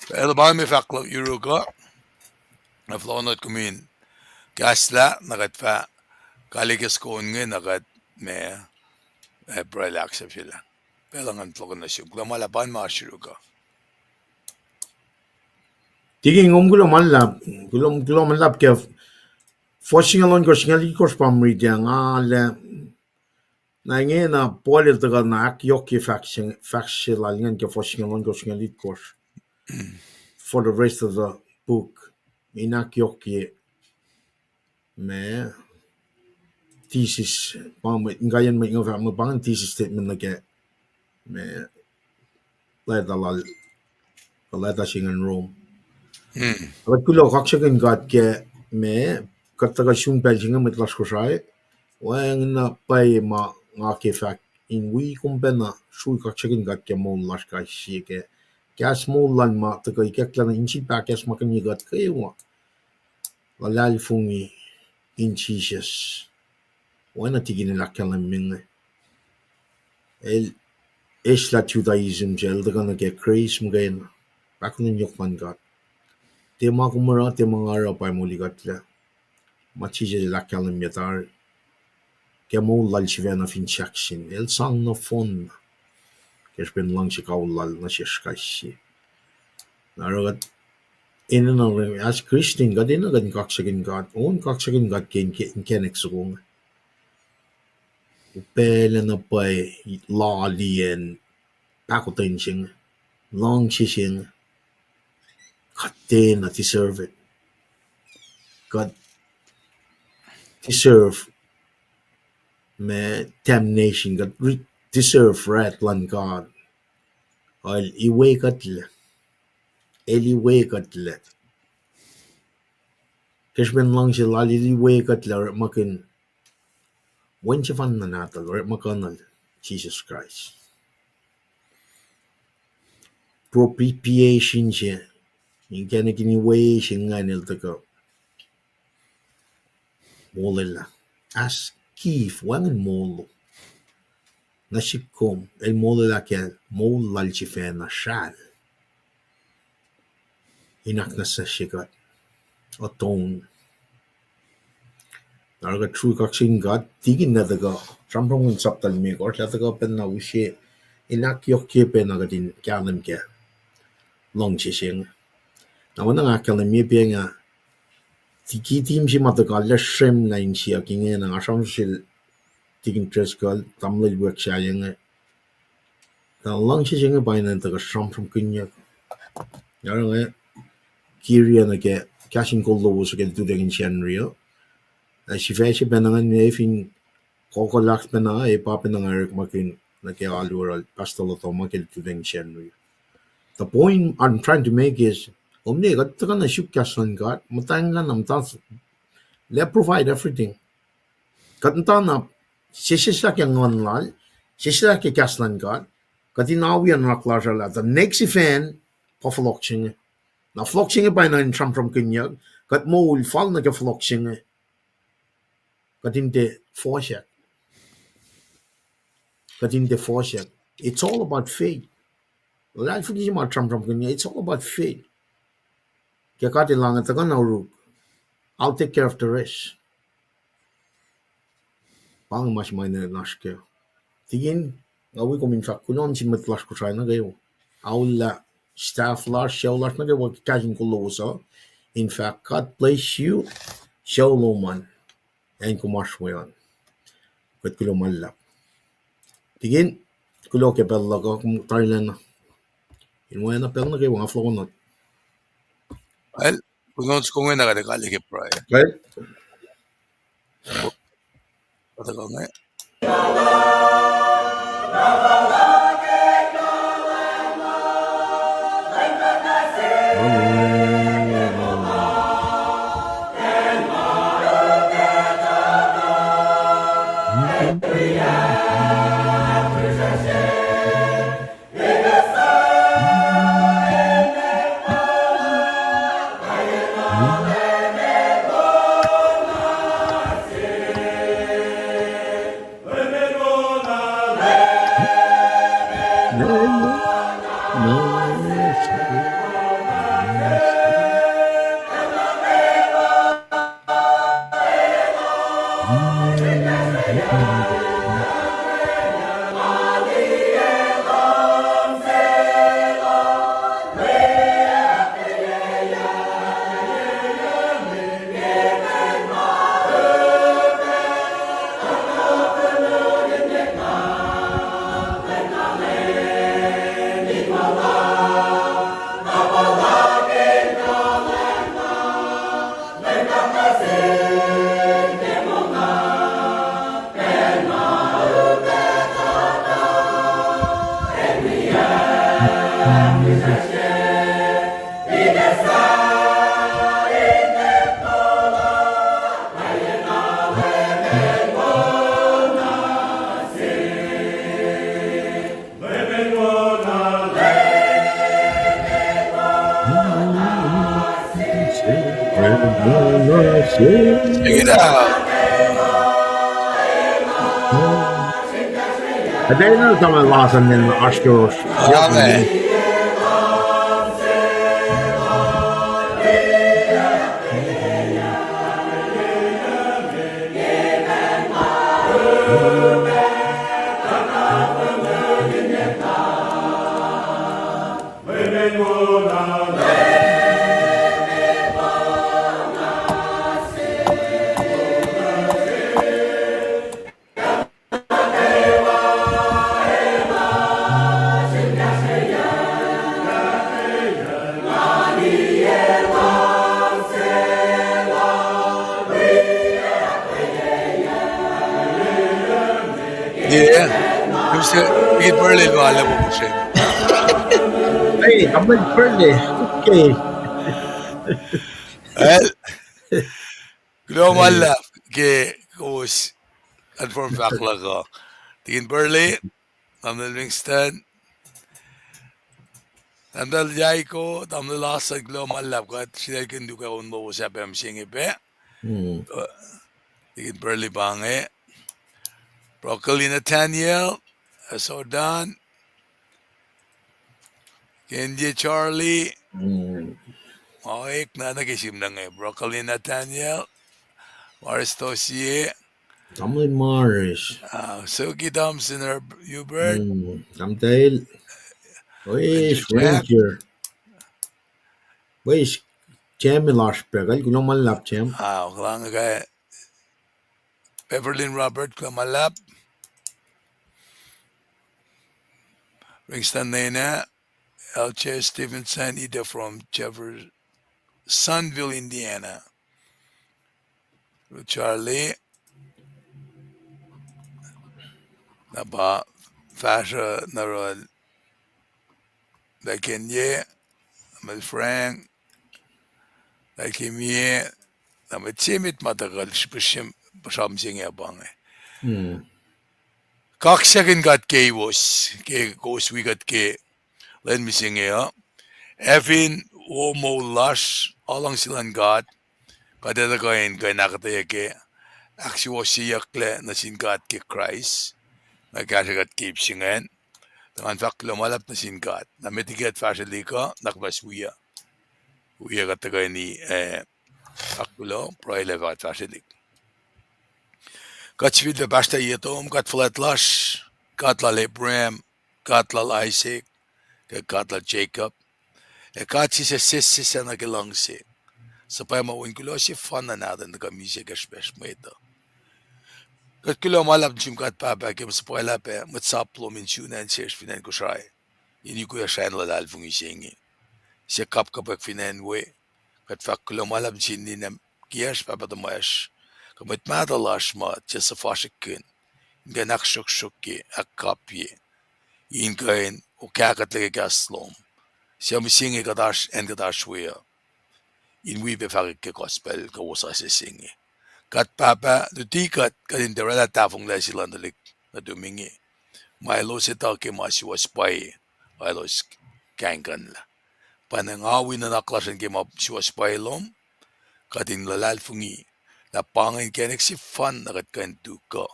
El pa me fahk luhk yuruk uh, na fohlohk nuh kom in kahslah, na kuht fah kalikas kon inge, na kuht ma, eh, pruhe lah aksap sel ah. Pacl uh ngan fohlohk nuh sum. Kuloh ma luhlahp, pa inge ma oasr yuruk uh. Tikin, kom kuloh ma luhlahp, kuloh, kuloh ma luhlahp ke fuhs singucul ohnkohsr, singucul itkohsr pa mriti ah nga lah, na inge na Paul el tuhkuh na ahkyohkye fahk se, fahk se lal ingacn ke fuhs singucul ohnkohsr, singucul itkohsr. For the rest of the book, in ahkyohkye ma thesis, pa mwet, inkaiyacn mwet inge fahk muh pa ingacn thesis statement nuh ke ma leta lal, kuh leta se ingacn Rome. Kuht kuloh kaksakihn God ke ma, kuht tuhkuh sun pacl se inge mwet lasr Kosrae, wacngihn na pwacye ma nga ke fahk in wi kom pacna srui kaksakihn God ke moul lasr kais sie ke kahs moul lal ma tuhkuh ikacklah nuh in sifilpac kahs ma kuhnye kuht kwewa. Luhlahlfongi in Jisus. Oacna tikin el ahkkahlwemye inge. El eslah Judaism se, el tuhkuh nuh ke grace muhkwena. Pahkotwen yohk luhn God. Tiac ma kom oruh, tiac ma nga oruh pa moli kuhtlac. Ma Jisus el ahkkahlwemye tari. Ke moul lal sifacna fin sahk sin, el sang nohfohn ke srihpen luhngse kaul lal nuh sesr kais sie. Na oruh kuht enenuh, as Christian, kuht enenuh kuht in kaksakihn God, on kaksakihn God ke in, ke inkacnek soko inge. Upaclac na pwacye loaliyacn pahkotwen se inge, luhngse se inge. Kuht tiacna deserve it. Kuht deserve ma damnation, kuht re-, deserve wrath luhn God. El iwe kuhtlac. El iwe kuhtlac. Ke srihpen luhngse lal el iwe kuhtlac orekmakihn Wen sefanna nahtuhl, orekma kuhnuhl, Jisus Kraist. Propitiation se, inkacnek in iwe se ingacn el tuhkuh molwelah. As gift, wacngihn molo nuh sihk kom, el molwelah ke moul lal sifacna sral. In ahknwacsnwacsye kuht. Atone. Na oruh kuht srui kaksakihn God, tikin lah tuhkuh, sramsramkihn sapta limekohsr, lah tuhkuh pacna use, in ahkyohkye pacna kuht in kahlwem ke luhngse se inge. Na oacna nga ahkkahlwemye pa inge, tikin tihm se ma tuhkuh lah srem na insiyuck ingena, nga sramsram sel tikin Driscoll, tamuhlwel wik sahyac inge. Na luhngse se inge pa inen tuhkuh sramsramkihnyuck. Oruh inge, kiriya nuh ke kahs in kol lowos ke lututacng in Sacnri uh. Na sifac se pacna ingacn, fin kokolah pacna, e pa pacna nga orekmakihn nuh ke alu oruh Pastor Lotoma ke lututacng in Sacnri. The point I'm trying to make is, kom ne kuht tuhkuh na suk kahs luhn God, muhtwacnglah na muhta, lah provide everything. Kuht muhta na, sesseslah ke nguhn lal, sesseslah ke kahs luhn God, kuht in awi nuhnak lasr uh lah the next event pa fohlohk se inge. Na fohlohk se inge pa inen sramsramkihnyuck, kuht moul fal nuh ke fohlohk se inge. Kuht in tiac fohsack. Kuht in tiac fohsack. It's all about faith. Luhlahlfongi se ma sramsramkihn, it's all about faith. Ke God El inge tuhkuh na oruk, I'll take care of the rest. Pa inge ma se ma inen oasr kac. Tikin, nga wi kom in fahk kuloh nuh sin mwet lasr Kosrae nuh kwewa. Aollah staff lasr, sucu lasr nuh kwewa, kahs in kol lowos uh. In fact, God bless you. Sucu lom an, acn kom oasr we an. Kuht kuloh ma luhlahp. Tikin, kuloh ke pacl luhk uh, kom tarilacna. In oacna pacl nuh kwewa nga fohlohkohnot. Well, kuloh nuh suwos, kom na kuht kaliyac ke pruhe. Well, kuht kuh inge. Check it out. Ate na tamuhlwel Larson in oasr yohrohsr. Amen. Yeah. Use, Deacon Burley, ma lepo mosem. Hey, Deacon Burley. Okay. Well, kuloh ma luhlahp ke kowos confirm fahk luhk uh. Deacon Burley, Tamuhlwel Winston, Tamuhlwel Yaiko, Tamuhlwel Larson, kuloh ma luhlahp, kuht sritaclkihn luhk uh on lowos ah pa mihsenge pac. Deacon Burley pa inge. Broccoli Nathaniel, Sodan, Kenye Charlie, ma ek na nuh ke sim nuh inge, Broccoli Nathaniel, Morris Tosie, Tamuhlwel Morris, Suki Thompson, Herb Hubert, Tamtail, Wes Ranger, Wes Jam lasr pac, kuloh ma luhlahp Jam. Kulang ke Beverlyn Robert, kuloh ma luhlahp. Ringston Nena, L J Stevenson, Ida from Jeffersonville, Indiana. Charlie, na pa fahsruh nuh yohrohl Kenye, Tamuhlwel Frank, Tamuhlwel Kimie, na mwet se met ma tuhkuh srihpac srihpac sramsram se inge pa inge. Kaksakihn God keiwos, ke kowos wi kuht ke lwen mihsenge uh. Ac fin wo moul lasr, luhngse luhn God, kuht etuh kuh in kuh in ahkuhtweyac ke ahksuwohsyeyucklac nuh sin God ke Kraist, na kahsrwe kuht ke ip se ingacn. Tuh ngan fahk kuloh ma luhlahp nuh sin God. Na met liki kuht fahsrwelihk uh, na kuht fah wi, wi kuht tuhkweni, eh, fahk kuloh, pruhe lah kuht fahsrwelihk. Kuht sifilpac pahsrtah ye tom, God fuhlwact lasr, God lal Abraham, God lal Isaac, kuh God lal Jacob, ac God se suc sessesacna ke luhngse, suhpwacma wen kuloh sefanna nahtuhn tuhkuh misac ke srihpacsr mwet uh. Kuht kuloh ma luhlahp nuh sum God Pahpah ke suhpwaclah pac mwet sap lom in sun acn sesr fin acn Kosrae, in ukwe srwacn luhlahlfongi se inge, suc kapkapwack fin acn we. Kuht fahk kuloh ma luhlahp nuh sin ninac kiyacsr, pahpah tuhmwacsr, kuh mwet mahtuh lasr ma tiac suhfasrihkkihn, in kuh in ahksruhksruhkye, ahkkapye, in kuh in okah kuhtlac ke kahs lom, suc mihsenge kuht oasr, acn kuht oasr we uh, in wi pac fahkwack ke gospel kuh wosasuc se inge. God Pahpah, luti kuht, kuht in oraclah tahfonglac se luhn tuhlihk nuhtum inge, ma elos etuh ke ma suwohs pwacye, elos kahingkuhnlah. Pa na nga wi nuhnak lasr an ke ma suwohs pwacye lom, kuht in luhlahlfongi lah pa inge inkacnek sefanna kuht kuh in tu kuh,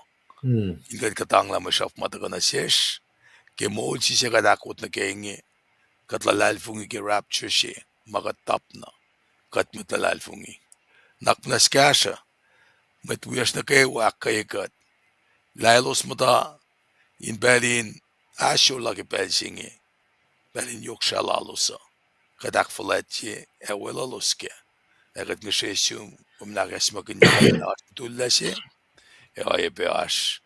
in kuh in kuhtanglah mwe sruhf ma tuhkuh nuh sesr, ke moul se kuht ahkwot nuh ke inge, kuht luhlahlfongi ke rapture se ma kuht topna, kuht mwet luhlahlfongi. Nuhnak muhnahs kahsruh mwet wiyacsr nuh kwewa ahkkweye kuht lah elos muhta in pacl in ahsor la ke pacl se inge, pacl in yohk srah lalos uh. Kuht ahkfuhlwactye ac weluhlos kac. Ac kuht ngihsre sum kom na ahkacsmakihnye oasr mutullac se, ac oacyacpac oasr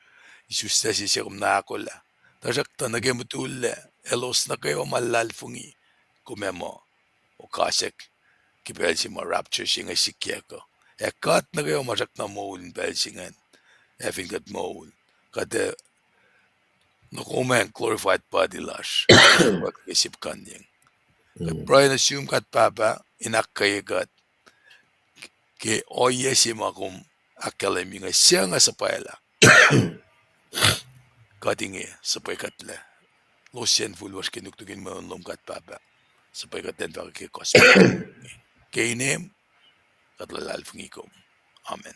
isuslac se se kom na ahkolah. Tuhsruhktuh nuh ke mutullac, elos nuh kwewa ma luhlahlfongi, kom ac muh okasack ke pacl se ma rapture se inge sikyak uh. Ac kuht nuh kwewa ma srackna moul in pacl se ingacn, ac fin kuht moul, kuht ac nuh kom an glorified body lasr, kuht ke sip kuhnyeng. Kuht pruhe nuh sum God Pahpah in ahkkweye kuht ke ohiyac se ma kom ahkkahlwemye inge, suc nga suhpwaclah. Kuht inge suhpwekuhtlac. Los sacn fuhlwacsr ke nuknuk in mweun lom God Pahpah. Suhpwekuhtlac in fahk ke gospel inge. Ke inem, kuht luhlahlfongi kom. Amen.